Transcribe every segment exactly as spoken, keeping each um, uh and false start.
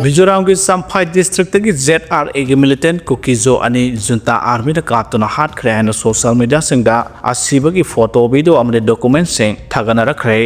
ꯃꯤꯖꯣꯔꯥꯝꯒꯤ Champhai ꯗꯤꯁꯇ꯭ꯔꯤꯛꯇꯒꯤ Z R ꯑꯦꯒꯤ ꯃꯤꯂꯤꯇꯦꯟ ꯀꯨꯀꯤꯖꯣ ꯑꯅꯤ ꯖꯨꯟꯇꯥ ꯑꯥꯔꯃꯤꯅ ꯀꯥꯞꯇꯨꯅ ꯍꯥꯠꯈ꯭ꯔꯦ ꯍꯥꯏꯅ ꯁꯣꯁꯤꯌꯦꯜ ꯃꯤꯗꯤꯌꯥꯁꯤꯡꯗ ꯑꯁꯤꯕꯒꯤ ꯐꯣꯇꯣ, ꯚꯤꯗꯤꯑꯣ ꯑꯃꯗꯤ ꯗꯣꯀꯨꯃꯦꯟꯁꯤꯡ ꯊꯥꯒꯠꯅꯔꯛꯈ꯭ꯔꯦ꯫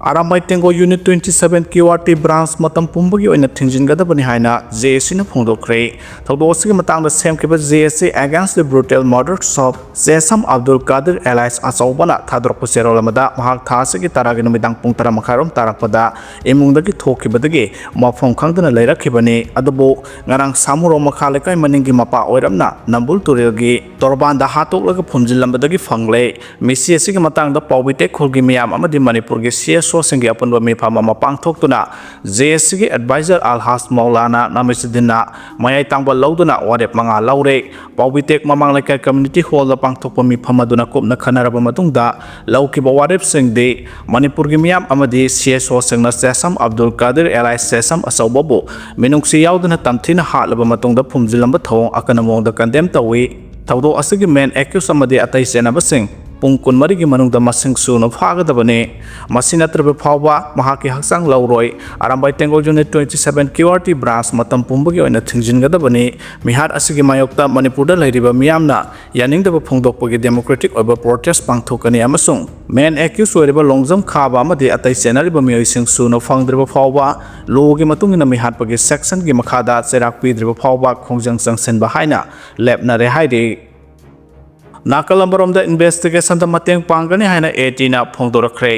Arambai Tenggol unit twenty seven Q R T branch ꯃꯇꯝ ꯄꯨꯝꯕꯒꯤ ꯑꯣꯏꯅ ꯊꯤꯡꯖꯤꯟꯒꯗꯕꯅꯤ ꯍꯥꯏꯅ J A C ꯅ ꯐꯣꯡꯗꯣꯛꯈ꯭ꯔꯦ꯫ ꯊꯧꯗꯣꯛ ꯑꯁꯤꯒꯤ ꯃꯇꯥꯡꯗ ꯁꯦꯝꯈꯤꯕ J A C Against the Brutal Murders of ꯁꯦꯁꯝ ꯑꯕꯗꯨꯜ ꯀꯥꯗꯤꯔ alias ꯑꯆꯧꯕꯅ ꯊꯥꯗꯣꯔꯛꯄ ꯆꯦꯔꯣꯜ ꯑꯃꯗ, ꯃꯍꯥꯛ ꯊꯥ ꯑꯁꯤꯒꯤ ꯇꯔꯥꯒꯤ ꯅꯨꯃꯤꯗꯥꯡ ꯄꯨꯡ ꯇꯔꯥ ꯃꯈꯥꯏꯔꯣꯝ ꯇꯥꯔꯛꯄꯗ ꯏꯃꯨꯡꯗꯒꯤ ꯊꯣꯛꯈꯤꯕꯗꯒꯤ ꯃꯐꯝ ꯈꯪꯗꯅ ꯂꯩꯔꯛꯈꯤꯕꯅꯤ꯫ ꯑꯗꯨꯕꯨ ꯉꯔꯥꯡ ꯁꯥꯃꯨꯔꯣ ꯃꯈꯥ ꯂꯩꯀꯥꯏ ꯃꯅꯤꯡꯒꯤ ꯃꯄꯥ ꯑꯣꯏꯔꯞꯅ ꯅꯝꯕꯨꯜ ꯇꯨꯔꯦꯜꯒꯤ ꯇꯣꯔꯕꯥꯟꯗ ꯍꯥꯠꯇꯣꯛꯂꯒ ꯐꯨꯝꯖꯤꯜꯂꯝꯕꯗꯒꯤ ꯐꯪꯂꯦ꯫ ꯃꯤꯁꯤ ꯑꯁꯤꯒꯤ ꯃꯇꯥꯡꯗ ꯄꯥꯎꯕꯤꯇꯦꯛ ꯈꯨꯜꯒꯤ ꯃꯤꯌꯥꯝ ꯑꯃꯗꯤ ꯃꯅꯤꯄꯨꯔꯒꯤ C S O ꯁꯤꯡꯒꯤ ꯑꯄꯨꯟꯕ ꯃꯤꯐꯝ ꯑꯃ ꯄꯥꯡꯊꯣꯛꯇꯨꯅ J A C ꯒꯤ advisor ꯑꯜꯍꯥꯖ ꯃꯧꯂꯥꯅꯥ ꯅꯥꯃꯤꯁꯨꯗꯤꯟꯅ ꯃꯌꯥꯏ ꯇꯥꯡꯕ ꯂꯧꯗꯨꯅ ꯋꯥꯔꯦꯞ ꯃꯉꯥ ꯂꯧꯔꯦ꯫ ꯄꯥꯎꯕꯤꯇꯦꯛ ꯃꯃꯥꯡ ꯂꯩꯀꯥꯏ community hall ꯗ ꯄꯥꯡꯊꯣꯛꯄ ꯃꯤꯐꯝ ꯑꯗꯨꯅ ꯀꯨꯞꯅ ꯈꯟꯅꯔꯕ ꯃꯇꯨꯡꯗ ꯂꯧꯈꯤꯕ ꯋꯥꯔꯦꯞꯁꯤꯡꯗꯤ ꯃꯅꯤꯄꯨꯔꯒꯤ ꯃꯤꯌꯥꯝ ꯑꯃꯗꯤ C S O ꯁꯤꯡꯅ sesame Abdul Kadir alias sesame ꯑꯆꯧꯕꯕꯨ ꯃꯤꯅꯨꯡꯁꯤ ꯌꯥꯎꯗꯅ ꯇꯝꯊꯤꯅ ꯍꯥꯠꯂꯕ ꯃꯇꯨꯡꯗ ꯐꯨꯝꯖꯤꯜꯂꯝꯕ ꯊꯧꯑꯣꯡ ꯑꯀꯟꯕ ꯃꯑꯣꯡꯗ condemn ꯇꯧꯏ꯫ ꯊꯧꯗꯣꯛ ꯑꯁꯤꯒꯤ main accused ꯑꯃꯗꯤ ꯑꯇꯩ ꯆꯦꯟꯅꯕꯁꯤꯡ ꯄꯨꯡ ꯀꯨꯟꯃꯔꯤꯒꯤ ꯃꯅꯨꯡꯗ ꯃꯁꯤꯡ ꯁꯨꯅ ꯐꯥꯒꯗꯕꯅꯤ꯫ ꯃꯁꯤ ꯅꯠꯇ꯭ꯔꯕ ꯐꯥꯎꯕ ꯃꯍꯥꯛꯀꯤ ꯍꯛꯆꯥꯡ ꯂꯧꯔꯣꯏ꯫ Arambai Tenggol unit twenty seven Q R T branch ꯃꯇꯝ ꯄꯨꯝꯕꯒꯤ ꯑꯣꯏꯅ ꯊꯤꯡꯖꯤꯟꯒꯗꯕꯅꯤ꯫ ꯃꯤꯍꯥꯠ ꯑꯁꯤꯒꯤ ꯃꯥꯌꯣꯛꯇ ꯃꯅꯤꯄꯨꯔꯗ ꯂꯩꯔꯤꯕ ꯃꯤꯌꯥꯝꯅ ꯌꯥꯅꯤꯡꯗꯕ ꯐꯣꯡꯗꯣꯛꯄꯒꯤ democratic ꯑꯣꯏꯕ protest ꯄꯥꯡꯊꯣꯛꯀꯅꯤ ꯑꯃꯁꯨꯡ main accused ꯑꯣꯏꯔꯤꯕ ꯂꯣꯡꯖꯝ ꯈꯥꯕ ꯑꯃꯗꯤ ꯑꯇꯩ ꯆꯦꯟꯅꯔꯤꯕ ꯃꯤꯑꯣꯏꯁꯤꯡ ꯁꯨꯅ ꯐꯪꯗ꯭ꯔꯤꯕ ꯐꯥꯎꯕ law ꯒꯤ ꯃꯇꯨꯡ ꯏꯟꯅ ꯃꯤꯍꯥꯠꯄꯒꯤ section ꯒꯤ ꯃꯈꯥꯗ ꯆꯩꯔꯥꯛ ꯄꯤꯗ꯭ꯔꯤꯕ ꯐꯥꯎꯕ ꯈꯣꯡꯖꯪ ꯆꯪꯁꯤꯟꯕ ꯍꯥꯏꯅ ꯂꯦꯞꯅꯔꯦ ꯍꯥꯏꯔꯤ꯫ ꯅꯥꯀꯜ ꯑꯃꯔꯣꯝꯗ investigation ꯗ ꯃꯇꯦꯡ ꯄꯥꯡꯒꯅꯤ ꯍꯥꯏꯅ A T ꯅ ꯐꯣꯡꯗꯣꯔꯛꯈ꯭ꯔꯦ꯫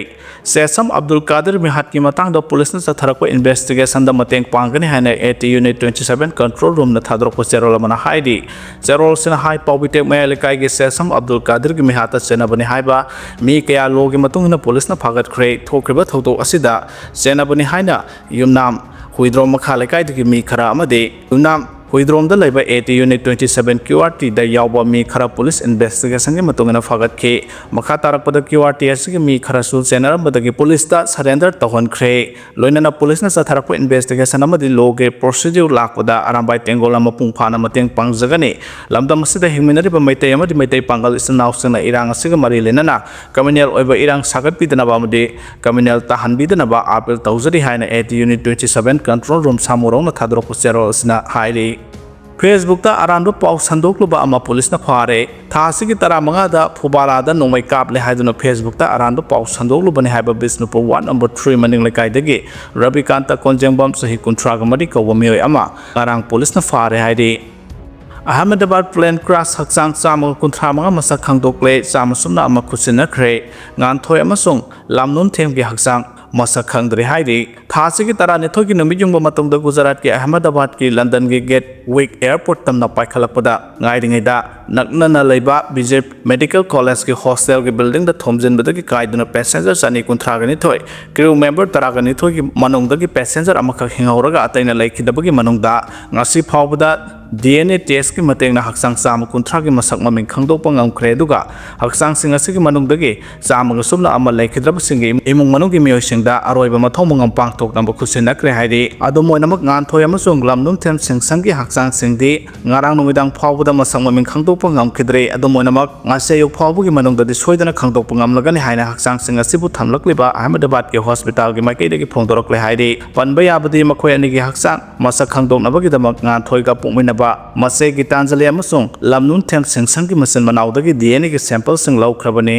ꯁꯦꯁꯝ ꯑꯕꯗꯨꯜ ꯀꯥꯗꯤꯔ ꯃꯤꯍꯥꯠꯀꯤ ꯃꯇꯥꯡꯗ ꯄꯨꯂꯤꯁꯅ ꯆꯠꯊꯔꯛꯄ investigation ꯗ ꯃꯇꯦꯡ ꯄꯥꯡꯒꯅꯤ ꯍꯥꯏꯅ A T Unit twenty seven control room ꯅ ꯊꯥꯗꯣꯔꯛꯄ ꯆꯦꯔꯣꯜ ꯑꯃꯅ ꯍꯥꯏꯔꯤ꯫ ꯆꯦꯔꯣꯜꯁꯤꯅ ꯍꯥꯏ, ꯄꯥꯎꯕꯤꯇꯦꯛ ꯃꯌꯥꯏ ꯂꯩꯀꯥꯏꯒꯤ ꯁꯦꯁꯝ ꯑꯕꯗꯨꯜ ꯀꯥꯗꯤꯔꯒꯤ ꯃꯤꯍꯥꯠꯇ ꯆꯦꯟꯅꯕꯅꯤ ꯍꯥꯏꯕ ꯃꯤ ꯀꯌꯥ law ꯒꯤ ꯃꯇꯨꯡ ꯏꯟꯅ ꯄꯨꯂꯤꯁꯅ ꯐꯥꯒꯠꯈ꯭ꯔꯦ꯫ ꯊꯣꯛꯈ꯭ꯔꯤꯕ ꯊꯧꯗꯣꯛ ꯑꯁꯤꯗ ꯆꯦꯟꯅꯕꯅꯤ ꯍꯥꯏꯅ ꯌꯨꯝꯅꯥꯝ ꯍꯨꯏꯗ꯭ꯔꯣꯝ ꯃꯈꯥ ꯂꯩꯀꯥꯏꯗꯒꯤ ꯃꯤ ꯈꯔ ꯑꯃꯗꯤ ꯌꯨꯝꯅꯥꯝ ꯍꯨꯏꯗ꯭ꯔꯣꯝꯗ ꯂꯩꯕ AT Unit twenty seven QRTꯗ ꯌꯥꯎꯕ ꯃꯤ ꯈꯔ police investigationꯒꯤ ꯃꯇꯨꯡ ꯏꯟꯅ ꯐꯥꯒꯠꯈꯤ꯫ ꯃꯈꯥ ꯇꯥꯔꯛꯄꯗ QRT ꯑꯁꯤꯒꯤ ꯃꯤ ꯈꯔꯁꯨ ꯆꯦꯟꯅꯔꯝꯕꯗꯒꯤ policeꯇ surrender ꯇꯧꯍꯟꯈ꯭ꯔꯦ꯫ ꯂꯣꯏꯅꯅ policeꯅ ꯆꯠꯊꯔꯛꯄ investigation ꯑꯃꯗꯤ lawꯒꯤ procedure ꯂꯥꯛꯄꯗ ꯑꯔꯥꯝꯕꯥꯏ ꯇꯦꯡꯒꯣꯜꯅ ꯃꯄꯨꯡ ꯐꯥꯅ ꯃꯇꯦꯡ ꯄꯥꯡꯖꯒꯅꯤ꯫ ꯂꯝꯗꯝ ꯑꯁꯤꯗ ꯍꯤꯡꯃꯤꯟꯅꯔꯤꯕ ꯃꯩꯇꯩ ꯑꯃꯗꯤ ꯃꯩꯇꯩ ꯄꯥꯉꯜ ꯏꯆꯤꯟ ꯏꯅꯥꯎꯁꯤꯡꯅ ꯏꯔꯥꯡ ꯑꯁꯤꯒ ꯃꯔꯤ ꯂꯩꯅꯅ communal ꯑꯣꯏꯕ ꯏꯔꯥꯡ ꯁꯥꯒꯠꯄꯤꯗꯅꯕ ꯑꯃꯗꯤ communal ꯇꯥꯍꯟꯕꯤꯗꯅꯕ appeal ꯇꯧꯖꯔꯤ ꯍꯥꯏꯅ AT Unit twenty seven control room ꯁꯥꯃꯨꯔꯧꯅ ꯊꯥꯗꯣꯔꯛꯄ ꯆꯦꯔꯣꯜ ꯑꯁꯤꯅ ꯍꯥꯏꯔꯤ꯫ Facebookꯇ ꯑꯔꯥꯟꯕ ꯄꯥꯎ ꯁꯟꯗꯣꯛꯂꯨꯕ ꯑꯃ policeꯅ ꯐꯥꯔꯦ꯫ ꯊꯥ ꯑꯁꯤꯒꯤ ꯇꯔꯥꯃꯉꯥꯗ ꯐꯨꯕꯥꯂꯥꯗ ꯅꯣꯡꯃꯩ ꯀꯥꯞꯂꯦ ꯍꯥꯏꯗꯨꯅ Facebookꯇ ꯑꯔꯥꯟꯕ ꯄꯥꯎ ꯁꯟꯗꯣꯛꯂꯨꯕꯅꯤ ꯍꯥꯏꯕ ꯕꯤꯁꯅꯨꯄꯨꯔ ward number three ꯃꯅꯤꯡ ꯂꯩꯀꯥꯏꯗꯒꯤ ꯔꯕꯤꯀꯥꯟꯇ ꯀꯣꯟꯖꯦꯡꯕꯝ, ꯆꯍꯤ ꯀꯨꯟꯊ꯭ꯔꯥꯒ ꯃꯔꯤ ꯀꯧꯕ ꯃꯤꯑꯣꯏ ꯑꯃ ꯉꯔꯥꯡ policeꯅ ꯐꯥꯔꯦ ꯍꯥꯏꯔꯤ꯫ Ahmedabad plane crash, ꯍꯛꯆꯥꯡ ꯆꯥꯝꯃꯒ ꯀꯨꯟꯊ꯭ꯔꯥ ꯃꯉꯥ ꯃꯁꯛ ꯈꯪꯗꯣꯛꯂꯦ, ꯆꯥꯝꯃ ꯁꯨꯞꯅ ꯑꯃ ꯈꯨꯠꯁꯤꯟꯅꯈ꯭ꯔꯦ꯫ ꯉꯥꯟꯊꯣꯏ ꯑꯃꯁꯨꯡ ꯂꯝꯅꯨꯟꯊꯦꯝꯒꯤ ꯍꯛꯆꯥꯡ ꯃꯁꯛ ꯈꯪꯗ꯭ꯔꯦ ꯍꯥꯏꯔꯤ꯫ ꯊꯥ ꯑꯁꯤꯒꯤ ꯇꯔꯥꯅꯤꯊꯣꯏꯒꯤ ꯅꯨꯃꯤꯠ ꯌꯨꯡꯕ ꯃꯇꯨꯡꯗ ꯒꯨꯖꯔꯥꯠꯀꯤ ꯑꯍꯃꯗꯥꯕꯥꯗꯀꯤ ꯂꯟꯗꯟꯒꯤ ꯒꯦꯠꯋꯤꯛ airport ꯇꯝꯅ ꯄꯥꯏꯈꯠꯂꯛꯄꯗ ꯉꯥꯏꯔꯤꯉꯩꯗ ꯅꯛꯅꯅ ꯂꯩꯕ ꯕꯤꯖꯦ ꯃꯦꯗꯤꯀꯦꯜ ꯀꯣꯂꯦꯖꯀꯤ hostelꯒꯤ buildingꯗ ꯊꯣꯝꯖꯤꯟꯕꯗꯒꯤ ꯀꯥꯏꯗꯨꯅ passenger ꯆꯅꯤ ꯀꯨꯟꯊ꯭ꯔꯥꯒ ꯅꯤꯊꯣꯏ, crew member ꯇꯔꯥꯒ ꯅꯤꯊꯣꯏꯒꯤ ꯃꯅꯨꯡꯗꯒꯤ passenger ꯑꯃꯈꯛ ꯍꯤꯡꯍꯧꯔꯒ ꯑꯇꯩꯅ ꯂꯩꯈꯤꯗꯕꯒꯤ ꯃꯅꯨꯡꯗ ꯉꯁꯤ ꯐꯥꯎꯕꯗ DNA testꯀꯤ ꯃꯇꯦꯡꯅ ꯍꯛꯆꯥꯡ ꯆꯥꯝꯃ ꯀꯨꯟꯊ꯭ꯔꯥꯒꯤ ꯃꯁꯛ ꯃꯃꯤꯡ ꯈꯪꯗꯣꯛꯄ ꯉꯝꯈ꯭ꯔꯦ꯫ ꯑꯗꯨꯒ ꯍꯛꯆꯥꯡꯁꯤꯡ ꯑꯁꯤꯒꯤ ꯃꯅꯨꯡꯗꯒꯤ ꯆꯥꯝꯃꯒ ꯁꯨꯞꯅ ꯑꯃ ꯂꯩꯈꯤꯗ꯭ꯔꯕꯁꯤꯡꯒꯤ ꯏꯃꯨꯡ ꯃꯅꯨꯡꯒꯤ ꯃꯤꯑꯣꯏꯁꯤꯡꯗ ꯑꯔꯣꯏꯕ ꯃꯊꯧ ꯃꯉꯝ ꯄꯥꯡꯊꯣꯛꯅꯕ ꯈꯨꯠꯁꯤꯟꯅꯈ꯭ꯔꯦ ꯍꯥꯏꯔꯤ꯫ ꯑꯗꯨꯝ ꯑꯣꯏꯅꯃꯛ, ꯉꯥꯟꯊꯣꯏ ꯑꯃꯁꯨꯡ ꯂꯝꯅꯨꯟꯊꯦꯝ ꯁꯤꯡꯁꯪꯒꯤ ꯍꯛꯆꯥꯡꯁꯤꯡꯗꯤ ꯉꯔꯥꯡ ꯅꯨꯃꯤꯗꯥꯡ ꯐꯥꯎꯕꯗ ꯃꯁꯛ ꯃꯃꯤꯡ ꯈꯪꯗꯣꯛꯄ ꯉꯝꯈꯤꯗ꯭ꯔꯦ꯫ ꯑꯗꯨꯝ ꯑꯣꯏꯅꯃꯛ, ꯉꯁꯤ ꯑꯌꯨꯛ ꯐꯥꯎꯕꯒꯤ ꯃꯅꯨꯡꯗꯗꯤ ꯁꯣꯏꯗꯅ ꯈꯪꯗꯣꯛꯄ ꯉꯝꯂꯒꯅꯤ ꯍꯥꯏꯅ ꯍꯛꯆꯥꯡꯁꯤꯡ ꯑꯁꯤꯕꯨ ꯊꯝꯂꯛꯂꯤꯕ ꯑꯍꯃꯗꯥꯕꯥꯗꯀꯤ hospitalꯒꯤ ꯃꯥꯏꯀꯩꯗꯒꯤ ꯐꯣꯡꯗꯣꯔꯛꯂꯦ ꯍꯥꯏꯔꯤ꯫ ꯄꯟꯕ ꯌꯥꯕꯗꯤ, ꯃꯈꯣꯏ ꯑꯅꯤꯒꯤ ꯍꯛꯆꯥꯡ ꯃꯁꯛ ꯈꯪꯗꯣꯛꯅꯕꯒꯤꯗꯃꯛ ꯉꯥꯟꯊꯣꯏꯒ ꯄꯣꯛꯃꯤꯟꯅꯕ ꯃꯆꯦ ꯒꯤꯇꯥꯟꯖꯂꯤ ꯑꯃꯁꯨꯡ ꯂꯝꯅꯨꯟꯊꯦꯝ ꯁꯤꯡꯁꯪꯒꯤ ꯃꯆꯤꯟ ꯃꯅꯥꯎꯗꯒꯤ DNAꯒꯤ sampleꯁꯤꯡ ꯂꯧꯈ꯭ꯔꯕꯅꯤ꯫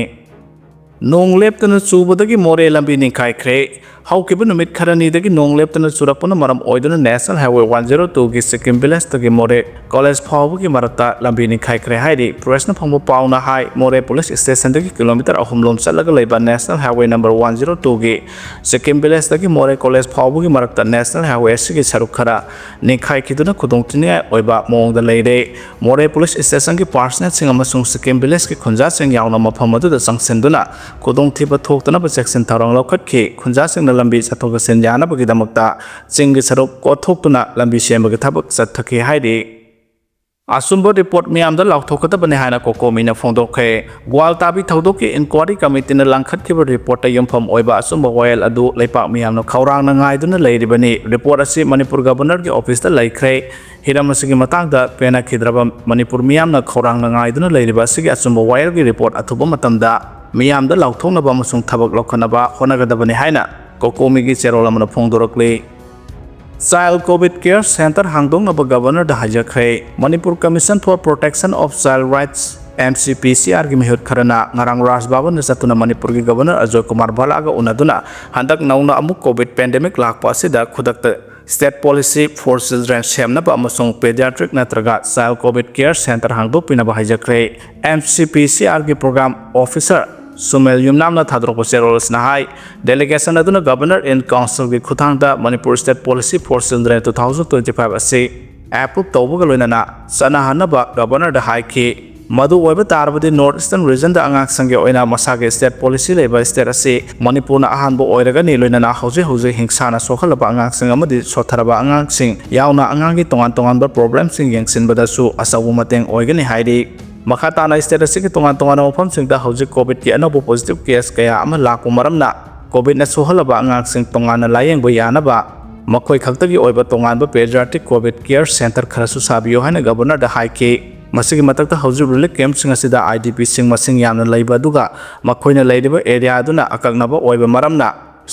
ꯅꯣꯡ ꯂꯦꯞꯇꯅ ꯆꯨꯕꯗꯒꯤ ꯃꯣꯔꯦ ꯂꯝꯕꯤ ꯅꯤꯡꯈꯥꯏꯈ꯭ꯔꯦ꯫ ꯍꯧꯈꯤꯕ ꯅꯨꯃꯤꯠ ꯈꯔꯅꯤꯗꯒꯤ ꯅꯣꯡ ꯂꯦꯞꯇꯅ ꯆꯨꯔꯛꯄꯅ ꯃꯔꯝ ꯑꯣꯏꯗꯨꯅ National Highway one zero twoꯒꯤ Sikkim villageꯇꯒꯤ ꯃꯣꯔꯦ college ꯐꯥꯎꯕꯒꯤ ꯃꯔꯛꯇ ꯂꯝꯕꯤ ꯅꯤꯡꯈꯥꯏꯈ꯭ꯔꯦ ꯍꯥꯏꯔꯤ꯫ Pressꯅ ꯐꯪꯕ ꯄꯥꯎꯅ ꯍꯥꯏ, ꯃꯣꯔꯦ police stationꯗꯒꯤ kilometre ꯑꯍꯨꯝ ꯂꯣꯝ ꯆꯠꯂꯒ ꯂꯩꯕ National Highway number one zero twoꯒꯤ Sikkim villageꯇꯒꯤ ꯃꯣꯔꯦ college ꯐꯥꯎꯕꯒꯤ ꯃꯔꯛꯇ National Highway ꯑꯁꯤꯒꯤ ꯁꯔꯨꯛ ꯈꯔ ꯅꯤꯡꯈꯥꯏꯈꯤꯗꯨꯅ ꯈꯨꯗꯣꯡꯊꯤꯅꯤꯡꯉꯥꯏ ꯑꯣꯏꯕ ꯃꯑꯣꯡꯗ ꯂꯩꯔꯦ꯫ ꯃꯣꯔꯦ police stationꯒꯤ personnelꯁꯤꯡ ꯑꯃꯁꯨꯡ ꯁꯤꯛꯀꯤꯝ villageꯀꯤ ꯈꯨꯟꯖꯥꯁꯤꯡ ꯌꯥꯎꯅ ꯃꯐꯝ ꯑꯗꯨꯗ ꯆꯪꯁꯤꯟꯗꯨꯅ ꯈꯨꯗꯣꯡꯊꯤꯕ ꯊꯣꯛꯇꯅꯕ ꯆꯦꯛꯁꯤꯟ ꯊꯧꯔꯥꯡ ꯂꯧꯈꯠꯈꯤ꯫ ꯈꯨꯟꯖꯥꯁꯤꯡꯅ ꯂꯝꯕꯤ ꯆꯠꯊꯣꯛ ꯆꯠꯁꯤꯟ ꯌꯥꯅꯕꯒꯤꯗꯃꯛꯇ ꯆꯤꯡꯒꯤ ꯁꯔꯨꯛ ꯀꯣꯠꯊꯣꯛꯇꯨꯅ ꯂꯝꯕꯤ ꯁꯦꯝꯕꯒꯤ ꯊꯕꯛ ꯆꯠꯊꯈꯤ ꯍꯥꯏꯔꯤ꯫ ꯑꯆꯨꯝꯕ ꯔꯤꯄꯣꯔꯠ ꯃꯤꯌꯥꯝꯗ ꯂꯥꯎꯊꯣꯛꯀꯗꯕꯅꯤ ꯍꯥꯏꯅ ꯀꯣꯀꯣꯃꯤꯅ ꯐꯣꯡꯗꯣꯛꯈ꯭ꯔꯦ꯫ ꯒ꯭ꯋꯥꯜ ꯇꯥꯕꯤ ꯊꯧꯗꯣꯛꯀꯤ ꯏꯟꯀ꯭ꯋꯥꯔꯤ ꯀꯃꯤꯇꯤꯅ ꯂꯥꯡꯈꯠꯈꯤꯕ ꯔꯤꯄꯣꯔꯠꯇ ꯌꯨꯝꯐꯝ ꯑꯣꯏꯕ ꯑꯆꯨꯝꯕ ꯋꯥꯌꯦꯜ ꯑꯗꯨ ꯂꯩꯄꯥꯛ ꯃꯤꯌꯥꯝꯅ ꯈꯧꯔꯥꯡꯅ ꯉꯥꯏꯗꯨꯅ ꯂꯩꯔꯤꯕꯅꯤ꯫ ꯔꯤꯄꯣꯔꯠ ꯑꯁꯤ ꯃꯅꯤꯄꯨꯔ ꯒꯕꯔꯅꯔꯒꯤ ꯑꯣꯐꯤꯁꯇ ꯂꯩꯈ꯭ꯔꯦ꯫ ꯍꯤꯔꯝ ꯑꯁꯤꯒꯤ ꯃꯇꯥꯡꯗ ꯄꯦꯟꯅꯈꯤꯗ꯭ꯔꯕ ꯃꯅꯤꯄꯨꯔ ꯃꯤꯌꯥꯝꯅ ꯈꯧꯔꯥꯡꯅ ꯉꯥꯏꯗꯨꯅ ꯂꯩꯔꯤꯕ ꯑꯁꯤꯒꯤ ꯑꯆꯨꯝꯕ ꯋꯥꯌꯦꯜꯒꯤ ꯔꯤꯄꯣꯔꯠ ꯑꯊꯨꯕ ꯃꯇꯝꯗ ꯃꯤꯌꯥꯝꯗ ꯂꯥꯎꯊꯣꯛꯅꯕ ꯑꯃꯁꯨꯡ ꯊꯕꯛ ꯂꯧꯈꯠꯅꯕ ꯍꯣꯠꯅꯒꯗꯕꯅꯤ ꯍꯥꯏꯅ ꯀꯣꯀꯣꯃꯤꯒꯤ ꯆꯦꯔꯣꯜ ꯑꯃꯅ ꯐꯣꯡꯗꯣꯔꯛꯂꯤ꯫ ꯆꯥꯏꯜ ꯀꯣꯚꯤꯗ ꯀꯦꯌꯔ ꯁꯦꯟꯇꯔ ꯍꯥꯡꯗꯣꯛꯅꯕ ꯒꯕꯔꯅꯔꯗ ꯍꯥꯏꯖꯈ꯭ꯔꯦ꯫ Manipur commission for protection of child rights, M C P ꯁꯤ ꯑꯥꯔꯒꯤ ꯃꯤꯍꯨꯠ ꯈꯔꯅ ꯉꯔꯥꯡ ꯔꯥꯖ ꯚꯕꯟꯗ ꯆꯠꯇꯨꯅ ꯃꯅꯤꯄꯨꯔꯒꯤ ꯒꯕꯔꯅꯔ ꯑꯖꯣꯏ ꯀꯨꯃꯥꯔ ꯚꯜꯂꯥꯒ ꯎꯅꯗꯨꯅ ꯍꯟꯗꯛ ꯅꯧꯅ ꯑꯃꯨꯛ ꯀꯣꯚꯤꯗ ꯄꯦꯟꯗꯦꯃꯤꯛ ꯂꯥꯛꯄ ꯑꯁꯤꯗ ꯈꯨꯗꯛꯇ State Policy for Children ꯁꯦꯝꯅꯕ ꯑꯃꯁꯨꯡ ꯄꯦꯗꯤꯌꯥꯇ꯭ꯔꯤꯛ ꯅꯠꯇ꯭ꯔꯒ ꯆꯥꯏꯜ ꯀꯣꯚꯤꯗ ꯀꯦꯌꯔ ꯁꯦꯟꯇꯔ ꯍꯥꯡꯗꯣꯛꯄꯤꯅꯕ ꯍꯥꯏꯖꯈ꯭ꯔꯦ꯫ ꯑꯦꯝ ꯁꯤ ꯄꯤ ꯁꯤ ꯑꯥꯔꯒꯤ ꯄ꯭ꯔꯣꯒ꯭ꯔꯥꯝ ꯑꯣꯐꯤꯁꯔ ꯁꯨꯃꯦꯜ ꯌꯨꯝꯅꯥꯝꯅ ꯊꯥꯗꯣꯔꯛꯄ ꯆꯦꯔꯣꯜ ꯑꯁꯤꯅ ꯍꯥꯏ, ꯗꯦꯂꯤꯒꯦꯁꯟ ꯑꯗꯨꯅ Governor in Councilꯒꯤ ꯈꯨꯠꯊꯥꯡꯗ Manipur State Policy for Children two thousand twenty five ꯑꯁꯤ ꯑꯦꯄ꯭ꯔꯨꯞ ꯇꯧꯕꯒ ꯂꯣꯏꯅꯅ ꯆꯠꯅꯍꯟꯅꯕ ꯒꯕꯔꯅꯔꯗ ꯍꯥꯏꯈꯤ꯫ ꯃꯗꯨ ꯑꯣꯏꯕ ꯇꯥꯔꯕꯗꯤ North Eastern Regionꯗ ꯑꯉꯥꯡꯁꯤꯡꯒꯤ ꯑꯣꯏꯅ ꯃꯁꯥꯒꯤ state policy ꯂꯩꯕ state ꯑꯁꯤ ꯃꯅꯤꯄꯨꯔꯅ ꯑꯍꯥꯟꯕ ꯑꯣꯏꯔꯒꯅꯤ, ꯂꯣꯏꯅꯅ ꯍꯧꯖꯤꯛ ꯍꯧꯖꯤꯛ ꯍꯤꯡꯁꯥꯅ ꯁꯣꯛꯍꯜꯂꯕ ꯑꯉꯥꯡꯁꯤꯡ ꯑꯃꯗꯤ ꯁꯣꯠꯊꯔꯕ ꯑꯉꯥꯡꯁꯤꯡ ꯌꯥꯎꯅ ꯑꯉꯥꯡꯒꯤ ꯇꯣꯉꯥꯟ ꯇꯣꯉꯥꯟꯕ problemꯁꯤꯡ ꯌꯦꯡꯁꯤꯟꯕꯗꯁꯨ ꯑꯆꯧꯕ ꯃꯇꯦꯡ ꯑꯣꯏꯒꯅꯤ ꯍꯥꯏꯔꯤ꯫ ꯃꯈꯥ ꯇꯥꯅ state ꯑꯁꯤꯒꯤ ꯇꯣꯉꯥꯟ ꯇꯣꯉꯥꯟꯕ ꯃꯐꯝꯁꯤꯡꯗ ꯍꯧꯖꯤꯛ COVIDꯀꯤ ꯑꯅꯧꯕ positive case ꯀꯌꯥ ꯑꯃ ꯂꯥꯛꯄ ꯃꯔꯝꯅ COVIDꯅ ꯁꯣꯛꯍꯜꯂꯕ ꯑꯉꯥꯡꯁꯤꯡ ꯇꯣꯉꯥꯟꯅ ꯂꯥꯌꯦꯡꯕ ꯌꯥꯅꯕ ꯃꯈꯣꯏ ꯈꯛꯇꯒꯤ ꯑꯣꯏꯕ ꯇꯣꯉꯥꯟꯕ pediatric COVID care center ꯈꯔꯁꯨ ꯁꯥꯕꯤꯌꯨ ꯍꯥꯏꯅ ꯒꯕꯔꯅꯔꯗ ꯍꯥꯏꯈꯤ꯫ ꯃꯁꯤꯒꯤ ꯃꯊꯛꯇ ꯍꯧꯖꯤꯛ relief campꯁꯤꯡ ꯑꯁꯤꯗ IDPꯁꯤꯡ ꯃꯁꯤꯡ ꯌꯥꯝꯅ ꯂꯩꯕ ꯑꯗꯨꯒ ꯃꯈꯣꯏꯅ ꯂꯩꯔꯤꯕ area ꯑꯗꯨꯅ ꯑꯀꯛꯅꯕ ꯑꯣꯏꯕ ꯃꯔꯝꯅ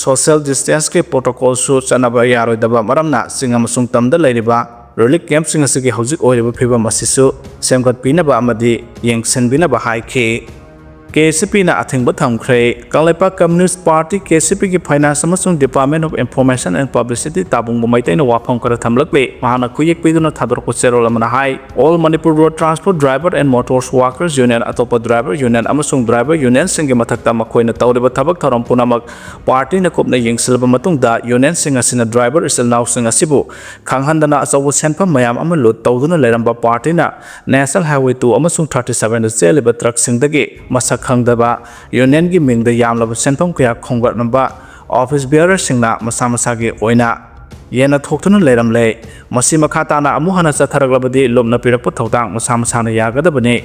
social distanceꯀꯤ protocolꯁꯨ ꯆꯠꯅꯕ ꯌꯥꯔꯣꯏꯗꯕ ꯃꯔꯝꯅ ꯆꯤꯡ ꯑꯃꯁꯨꯡ ꯇꯝꯗ ꯂꯩꯔꯤꯕ relief campꯁꯤꯡ ꯑꯁꯤꯒꯤ ꯍꯧꯖꯤꯛ ꯑꯣꯏꯔꯤꯕ ꯐꯤꯕꯝ ꯑꯁꯤꯁꯨ ꯁꯦꯝꯒꯠꯄꯤꯅꯕ ꯑꯃꯗꯤ ꯌꯦꯡꯁꯤꯟꯕꯤꯅꯕ ꯍꯥꯏꯈꯤ꯫ KCPꯅ ꯑꯊꯤꯡꯕ ꯊꯝꯈ꯭ꯔꯦ꯫ ꯀꯪꯂꯩꯄꯥꯛ Communist Party, KCPꯒꯤ finance ꯑꯃꯁꯨꯡ Department of Information and Publicity ꯇꯥꯕꯨꯡꯕ ꯃꯩꯇꯩꯅ ꯋꯥꯐꯝ ꯈꯔ ꯊꯝꯂꯛꯂꯤ꯫ ꯃꯍꯥꯛꯅ ꯈꯨꯌꯦꯛ ꯄꯤꯗꯨꯅ ꯊꯥꯗꯣꯔꯛꯄ ꯆꯦꯔꯣꯜ ꯑꯃꯅ ꯍꯥꯏ, All Manipur Road Transport Driver and Motors Workers Union, ꯑꯇꯣꯞꯄ driver union ꯑꯃꯁꯨꯡ driver unionꯁꯤꯡꯒꯤ ꯃꯊꯛꯇ ꯃꯈꯣꯏꯅ ꯇꯧꯔꯤꯕ ꯊꯕꯛ ꯊꯧꯔꯝ ꯄꯨꯝꯅꯃꯛ partyꯅ ꯀꯨꯞꯅ ꯌꯦꯡꯁꯤꯜꯂꯕ ꯃꯇꯨꯡꯗ unionꯁꯤꯡ ꯑꯁꯤꯅ driver ꯏꯆꯤꯜ ꯏꯅꯥꯎꯁꯤꯡ ꯑꯁꯤꯕꯨ ꯈꯪꯍꯟꯗꯅ ꯑꯆꯧꯕ ꯁꯦꯟꯐꯝ ꯃꯌꯥꯝ ꯑꯃ loot ꯇꯧꯗꯨꯅ ꯂꯩꯔꯝꯕ partyꯅ National Highway two ꯑꯃꯁꯨꯡ thirty sevenꯗ ꯆꯦꯜꯂꯤꯕ truckꯁꯤꯡꯗꯒꯤ ꯃꯁꯛ ꯈꯪꯗꯕ unionꯒꯤ ꯃꯤꯡꯗ ꯌꯥꯝꯂꯕ ꯁꯦꯟꯐꯝ ꯀꯌꯥ ꯈꯣꯝꯒꯠꯂꯝꯕ office bearerꯁꯤꯡꯅ ꯃꯁꯥ ꯃꯁꯥꯒꯤ ꯑꯣꯏꯅ ꯌꯦꯟꯅ ꯊꯣꯛꯇꯨꯅ ꯂꯩꯔꯝꯂꯦ꯫ ꯃꯁꯤ ꯃꯈꯥ ꯇꯥꯅ ꯑꯃꯨꯛ ꯍꯟꯅ ꯆꯠꯊꯔꯛꯂꯕꯗꯤ ꯂꯨꯞꯅ ꯄꯤꯔꯛꯄ ꯊꯧꯗꯥꯡ ꯃꯁꯥ ꯃꯁꯥꯅ ꯌꯥꯒꯗꯕꯅꯤ꯫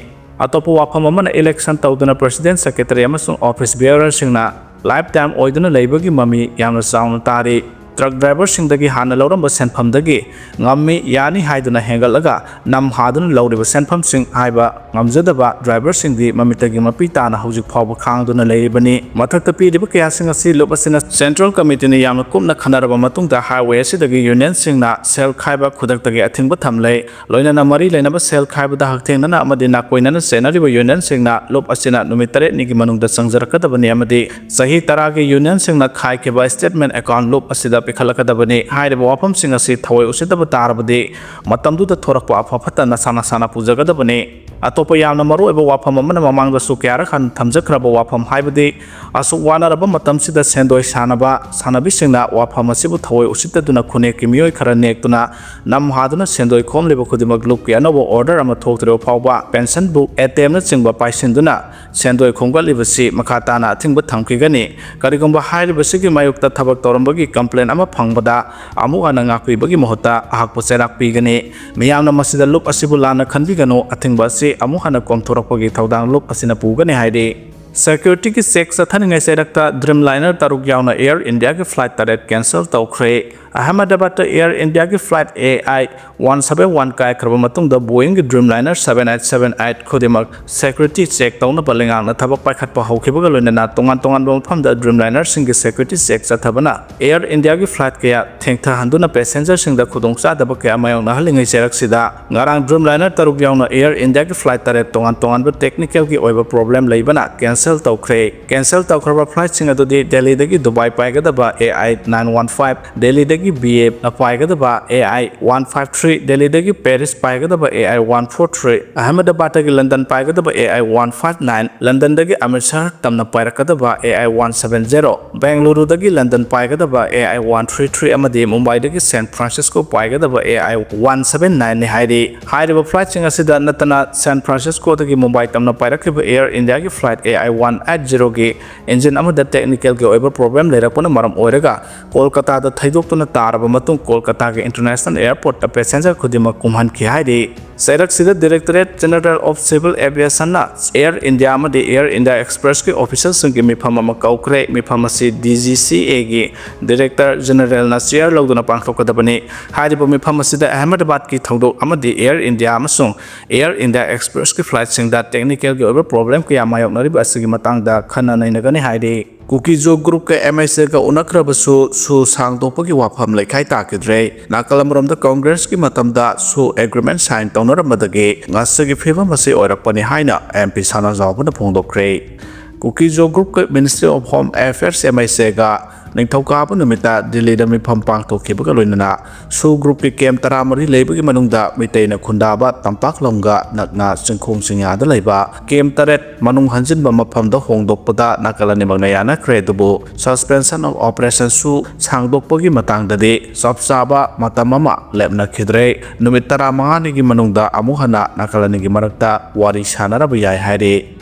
ꯑꯇꯣꯞꯄ ꯋꯥꯐꯝ ꯑꯃꯅ, election ꯇꯧꯗꯨꯅ president, secretary ꯑꯃꯁꯨꯡ office bearerꯁꯤꯡꯅ life time ꯑꯣꯏꯗꯨꯅ ꯂꯩꯕꯒꯤ ꯃꯃꯤ ꯌꯥꯝꯅ ꯆꯥꯎꯅ ꯇꯥꯔꯤ꯫ Truck driverꯁꯤꯡꯗꯒꯤ ꯍꯥꯟꯅ ꯂꯧꯔꯝꯕ ꯁꯦꯟꯐꯝꯗꯒꯤ ꯉꯝꯃꯤ ꯌꯥꯅꯤ ꯍꯥꯏꯗꯨꯅ ꯍꯦꯟꯒꯠꯂꯒ ꯅꯝ ꯍꯥꯗꯨꯅ ꯂꯧꯔꯤꯕ ꯁꯦꯟꯐꯝꯁꯤꯡ ꯍꯥꯏꯕ ꯉꯝꯖꯗꯕ driverꯁꯤꯡꯗꯤ ꯃꯃꯤꯠꯇꯒꯤ ꯃꯄꯤ ꯇꯥꯅ ꯍꯧꯖꯤꯛ ꯐꯥꯎꯕ ꯈꯥꯡꯗꯨꯅ ꯂꯩꯔꯤꯕꯅꯤ꯫ ꯃꯊꯛꯇ ꯄꯤꯔꯤꯕ ꯀꯌꯥꯁꯤꯡ ꯑꯁꯤ ꯂꯨꯞ ꯑꯁꯤꯅ central committeeꯅ ꯌꯥꯝꯅ ꯀꯨꯞꯅ ꯈꯟꯅꯔꯕ ꯃꯇꯨꯡꯗ highway ꯑꯁꯤꯗꯒꯤ unionꯁꯤꯡꯅ ꯁꯦꯜ ꯈꯥꯏꯕ ꯈꯨꯗꯛꯇꯒꯤ ꯑꯊꯤꯡꯕ ꯊꯝꯂꯦ꯫ ꯂꯣꯏꯅꯅ ꯃꯔꯤ ꯂꯩꯅꯕ ꯁꯦꯜ ꯈꯥꯏꯕꯗ ꯍꯛꯊꯦꯡꯅꯅ ꯑꯃꯗꯤ ꯅꯥꯀꯣꯏꯅꯅ ꯆꯦꯟꯅꯔꯤꯕ unionꯁꯤꯡꯅ ꯂꯨꯞ ꯑꯁꯤꯅ ꯅꯨꯃꯤꯠ ꯇꯔꯦꯠꯅꯤꯒꯤ ꯃꯅꯨꯡꯗ ꯆꯪꯖꯔꯛꯀꯗꯕꯅꯤ ꯑꯃꯗꯤ ꯆꯍꯤ ꯇꯔꯥꯒꯤ unionꯁꯤꯡꯅ ꯈꯥꯏꯈꯤꯕ statement account ꯂꯨꯞ ꯑꯁꯤꯗ ꯄꯤꯈꯠꯂꯛꯀꯗꯕꯅꯤ꯫ ꯍꯥꯏꯔꯤꯕ ꯋꯥꯐꯝꯁꯤꯡ ꯑꯁꯤ ꯊꯑꯣꯏ ꯎꯁꯤꯠꯇꯕ ꯇꯥꯔꯕꯗꯤ ꯃꯇꯝꯗꯨꯗ ꯊꯣꯔꯛꯄ ꯑꯐ ꯐꯠꯇ ꯅꯁꯥ ꯅꯁꯥꯅ ꯄꯨꯖꯒꯗꯕꯅꯤ꯫ ꯑꯇꯣꯞꯄ ꯌꯥꯝꯅ ꯃꯔꯨꯑꯣꯏꯕ ꯋꯥꯐꯝ ꯑꯃꯅ ꯃꯃꯥꯡꯗꯁꯨ ꯀꯌꯥꯔꯛ ꯍꯟꯅ ꯊꯝꯖꯈ꯭ꯔꯕ ꯋꯥꯐꯝ ꯍꯥꯏꯕꯗꯤ ꯑꯁꯨꯛ ꯋꯥꯅꯔꯕ ꯃꯇꯝꯁꯤꯗ ꯁꯦꯟꯗꯣꯏ ꯁꯥꯟꯅꯕ ꯁꯥꯟꯅꯕꯤꯁꯤꯡꯅ ꯋꯥꯐꯝ ꯑꯁꯤꯕꯨ ꯊꯑꯣꯏ ꯎꯁꯤꯠꯇꯗꯨꯅ ꯈꯨꯟꯅꯦꯛꯀꯤ ꯃꯤꯑꯣꯏ ꯈꯔ ꯅꯦꯛꯇꯨꯅ ꯅꯝ ꯍꯥꯗꯨꯅ ꯁꯦꯟꯗꯣꯏ ꯈꯣꯝꯂꯤꯕ ꯈꯨꯗꯤꯡꯃꯛ ꯂꯨꯞꯀꯤ ꯑꯅꯧꯕ order ꯑꯃ ꯊꯣꯛꯇ꯭ꯔꯤꯕ ꯐꯥꯎꯕ pension book, ATMꯅꯆꯤꯡꯕ ꯄꯥꯏꯁꯤꯟꯗꯨꯅ ꯁꯦꯟꯗꯣꯏ ꯈꯣꯝꯒꯠꯂꯤꯕꯁꯤ ꯃꯈꯥ ꯇꯥꯅ ꯑꯊꯤꯡꯕ ꯊꯝꯈꯤꯒꯅꯤ꯫ ꯀꯔꯤꯒꯨꯝꯕ ꯍꯥꯏꯔꯤꯕꯁꯤꯒꯤ ꯃꯥꯌꯣꯛꯇ ꯊꯕꯛ ꯇꯧꯔꯝꯕꯒꯤ complaint ꯑꯃ ꯐꯪꯕꯗ ꯑꯃꯨꯛ ꯍꯟꯅ ꯉꯥꯛꯄꯤꯕꯒꯤ ꯃꯍꯨꯠꯇ ꯑꯍꯛꯄ ꯆꯩꯔꯥꯛ ꯄꯤꯒꯅꯤ꯫ ꯃꯤꯌꯥꯝꯅ ꯃꯁꯤꯗ ꯂꯨꯞ ꯑꯁꯤꯕꯨ ꯂꯥꯟꯅ ꯈꯟꯕꯤꯒꯅꯨ, ꯑꯊꯤꯡꯕ ꯑꯁꯤ ꯑꯃꯨꯛ ꯍꯟꯅ ꯀꯣꯝꯊꯣꯔꯛꯄꯒꯤ ꯊꯧꯗꯥꯡ ꯂꯨꯞ ꯑꯁꯤꯅ ꯄꯨꯒꯅꯤ ꯍꯥꯏꯔꯤ꯫ Securityꯒꯤ check ꯆꯠꯊꯅꯤꯡꯉꯥꯏ ꯆꯩꯔꯛꯇ Dreamliner ꯇꯔꯨꯛ ꯌꯥꯎꯅ Air Indiaꯒꯤ flight ꯇꯔꯦꯠ cancel ꯇꯧꯈ꯭ꯔꯦ꯫ ꯑꯍꯃꯗꯕꯥꯗꯇ Air Indiaꯒꯤ flight AI one seven one ꯀꯥꯏꯈ꯭ꯔꯕ ꯃꯇꯨꯡꯗ Boeingꯒꯤ Dreamliner seven eight seven eight ꯈꯨꯗꯤꯡꯃꯛ security check ꯇꯧꯅꯕ ꯂꯩꯉꯥꯛꯅ ꯊꯕꯛ ꯄꯥꯏꯈꯠꯄ ꯍꯧꯈꯤꯕꯒ ꯂꯣꯏꯅꯅ ꯇꯣꯉꯥꯟ ꯇꯣꯉꯥꯟꯕ ꯃꯐꯝꯗ Dreamlinerꯁꯤꯡꯒꯤ security check ꯆꯠꯊꯕꯅ Air Indiaꯒꯤ flight ꯀꯌꯥ ꯊꯦꯡꯊꯍꯟꯗꯨꯅ passengerꯁꯤꯡꯗ ꯈꯨꯗꯣꯡꯆꯥꯗꯕ ꯀꯌꯥ ꯃꯥꯌꯣꯛꯅꯍꯜꯂꯤꯉꯩ ꯆꯩꯔꯛꯁꯤꯗ ꯉꯔꯥꯡ Dreamliner ꯇꯔꯨꯛ ꯌꯥꯎꯅ Air Indiaꯒꯤ flight ꯇꯔꯦꯠ ꯇꯣꯉꯥꯟ ꯇꯣꯉꯥꯟꯕ technicalꯒꯤ ꯑꯣꯏꯕ problem ꯂꯩꯕꯅ cancel ꯇꯧꯈ꯭ꯔꯦ꯫ Cancel ꯇꯧꯈ꯭ꯔꯕ flightꯁꯤꯡ ꯑꯗꯨꯗꯤ ꯗꯦꯜꯂꯤꯗꯒꯤ ꯗꯨꯕꯥꯏ ꯄꯥꯏꯒꯗꯕ AI nine one five, ꯗꯦꯜꯂꯤꯗꯒꯤ ꯕꯤꯌꯦꯅ ꯄꯥꯏꯒꯗꯕ AI one five three, ꯗꯦꯜꯂꯤꯗꯒꯤ ꯄꯦꯔꯤꯁ ꯄꯥꯏꯒꯗꯕ AI one four three, ꯑꯍꯃꯗꯕꯥꯗꯇꯒꯤ ꯂꯟꯗꯟ ꯄꯥꯏꯒꯗꯕ AI one five nine, ꯂꯟꯗꯟꯗꯒꯤ ꯑꯃ꯭ꯔꯤꯠꯁꯔ ꯇꯝꯅ ꯄꯥꯏꯔꯛꯀꯗꯕ AI one seven zero, ꯕꯦꯡꯒꯂꯨꯔꯨꯗꯒꯤ ꯂꯟꯗꯟ ꯄꯥꯏꯒꯗꯕ AI one three three ꯑꯃꯗꯤ ꯃꯨꯝꯕꯥꯏꯗꯒꯤ ꯁꯦꯟ ꯐ꯭ꯔꯥꯟꯁꯤꯁꯀꯣ ꯄꯥꯏꯒꯗꯕ AI one seven nineꯅꯤ ꯍꯥꯏꯔꯤ꯫ ꯍꯥꯏꯔꯤꯕ flightꯁꯤꯡ ꯑꯁꯤꯗ ꯅꯠꯇꯅ ꯁꯦꯟ ꯐ꯭ꯔꯥꯟꯁꯤꯁꯀꯣꯗꯒꯤ ꯃꯨꯝꯕꯥꯏ ꯇꯝꯅ ꯄꯥꯏꯔꯛꯈꯤꯕ Air Indiaꯒꯤ flight AI ꯋꯥꯟ ꯑꯩꯠ ꯖꯤꯔꯣꯒꯤ ꯏꯟꯖꯤꯟ ꯑꯃꯗ ꯇꯦꯛꯅꯤꯀꯦꯜꯒꯤ ꯑꯣꯏꯕ ꯄ꯭ꯔꯣꯕ꯭ꯂꯦꯝ ꯂꯩꯔꯛꯄꯅ ꯃꯔꯝ ꯑꯣꯏꯔꯒ ꯀꯣꯜꯀꯇꯥꯗ ꯊꯩꯗꯣꯛꯇꯨꯅ ꯇꯥꯔꯕ ꯃꯇꯨꯡ ꯀꯣꯜꯀꯇꯥꯒꯤ ꯏꯟꯇꯔꯅꯦꯁꯅꯦꯜ ꯑꯦꯌꯔꯄꯣꯔꯠꯇ ꯄꯦꯁꯦꯟꯖꯔ ꯈꯨꯗꯤꯡꯃꯛ ꯀꯨꯝꯍꯟꯈꯤ ꯍꯥꯏꯔꯤ꯫ ꯆꯩꯔꯛꯁꯤꯗ Directorate General of Civil Aviationꯅ ꯑꯦꯌꯔ ꯏꯟꯗꯤꯌꯥ ꯑꯃꯗꯤ ꯑꯦꯌꯔ ꯏꯟꯗꯤꯌꯥ ꯑꯦꯛꯁꯄ꯭ꯔꯦꯁꯀꯤ ꯑꯣꯐꯤꯁꯔꯁꯤꯡꯒꯤ ꯃꯤꯐꯝ ꯑꯃ ꯀꯧꯈ꯭ꯔꯦ꯫ ꯃꯤꯐꯝ ꯑꯁꯤ DGCAꯒꯤ ꯗꯤꯔꯦꯛꯇꯔ ꯖꯦꯅꯔꯦꯜꯅ ꯆꯤꯌꯔ ꯂꯧꯗꯨꯅ ꯄꯥꯡꯊꯣꯛꯀꯗꯕꯅꯤ꯫ ꯍꯥꯏꯔꯤꯕ ꯃꯤꯐꯝ ꯑꯁꯤꯗ ꯑꯍꯃꯗꯕꯥꯗꯀꯤ ꯊꯧꯗꯣꯛ ꯑꯃꯗꯤ ꯑꯦꯌꯔ ꯏꯟꯗꯤꯌꯥ ꯑꯃꯁꯨꯡ ꯑꯦꯌꯔ ꯏꯟꯗꯤꯌꯥ ꯑꯦꯛꯁꯄ꯭ꯔꯦꯁꯀꯤ ꯐ꯭ꯂꯥꯏꯠꯁꯤꯡꯗ ꯇꯦꯛꯅꯤꯀꯦꯜꯒꯤ ꯑꯣꯏꯕ ꯄ꯭ꯔꯣꯕ꯭ꯂꯦꯝ ꯀꯌꯥ ꯃꯥꯌꯣꯛꯅꯔꯤꯕ ꯑꯁꯤꯒꯤ ꯃꯇꯥꯡꯗ ꯈꯟꯅ ꯅꯩꯅꯒꯅꯤ ꯍꯥꯏꯔꯤ꯫ ꯀꯨꯀꯤꯖꯣ ꯒ꯭ꯔꯨꯞꯀ MICꯒ ꯎꯅꯈ꯭ꯔꯕꯁꯨ ꯁꯨ ꯁꯥꯡꯗꯣꯛꯄꯒꯤ ꯋꯥꯐꯝ ꯂꯩꯈꯥꯏ ꯇꯥꯈꯤꯗ꯭ꯔꯦ꯫ ꯅꯥꯀꯜ ꯑꯃꯔꯣꯝꯗ ꯀꯣꯡꯒ꯭ꯔꯦꯁꯀꯤ ꯃꯇꯝꯗ ꯁꯨ ꯑꯦꯒ꯭ꯔꯤꯃꯦꯟ ꯁꯥꯏꯟ ꯇꯧꯅꯔꯝꯕꯗꯒꯤ ꯉꯁꯤꯒꯤ ꯐꯤꯕꯝ ꯑꯁꯤ ꯑꯣꯏꯔꯛꯄꯅꯤ ꯍꯥꯏꯅ MP ꯁꯅꯥꯖꯥꯎꯕꯅ ꯐꯣꯡꯗꯣꯛꯈ꯭ꯔꯦ꯫ ꯀꯨꯀꯤꯖꯣ ꯒ꯭ꯔꯨꯞꯀ Ministry of Home Affairs MICꯒ ꯅꯤꯡꯊꯧꯀꯥꯕ ꯅꯨꯃꯤꯠꯇ ꯗꯤꯜꯂꯤꯗ ꯃꯤꯐꯝ ꯄꯥꯡꯊꯣꯛꯈꯤꯕꯒ ꯂꯣꯏꯅꯅ ꯁꯨ ꯒ꯭ꯔꯨꯞꯀꯤ ꯀꯦꯝ ꯇꯔꯥꯃꯔꯤ ꯂꯩꯕꯒꯤ ꯃꯅꯨꯡꯗ ꯃꯤꯇꯩꯅ ꯈꯨꯟꯗꯥꯕ ꯇꯝꯄꯥꯛꯂꯝꯒ ꯅꯛꯅ ꯆꯤꯡꯈꯣꯡ ꯆꯤꯡꯌꯥꯗ ꯂꯩꯕ ꯀꯦꯝ ꯇꯔꯦꯠ ꯃꯅꯨꯡ ꯍꯟꯖꯤꯟꯕ ꯃꯐꯝꯗ ꯍꯣꯡꯗꯣꯛꯄꯗ ꯅꯥꯀꯜ ꯑꯅꯤꯃꯛꯅ ꯌꯥꯅꯈ꯭ꯔꯦ꯫ ꯑꯗꯨꯕꯨ Suspension of Operation ꯁꯨ ꯁꯥꯡꯗꯣꯛꯄꯒꯤ ꯃꯇꯥꯡꯗꯗꯤ ꯆꯞ ꯆꯥꯕ ꯃꯇꯝ ꯑꯃ ꯂꯦꯞꯅꯈꯤꯗ꯭ꯔꯦ꯫ ꯅꯨꯃꯤꯠ ꯇꯔꯥꯃꯉꯥꯅꯤꯒꯤ ꯃꯅꯨꯡꯗ ꯑꯃꯨꯛ ꯍꯟꯅ ꯅꯥꯀꯜ ꯑꯅꯤꯒꯤ ꯃꯔꯛꯇ ꯋꯥꯔꯤ ꯁꯥꯟꯅꯔꯕ ꯌꯥꯏ ꯍꯥꯏꯔꯤ꯫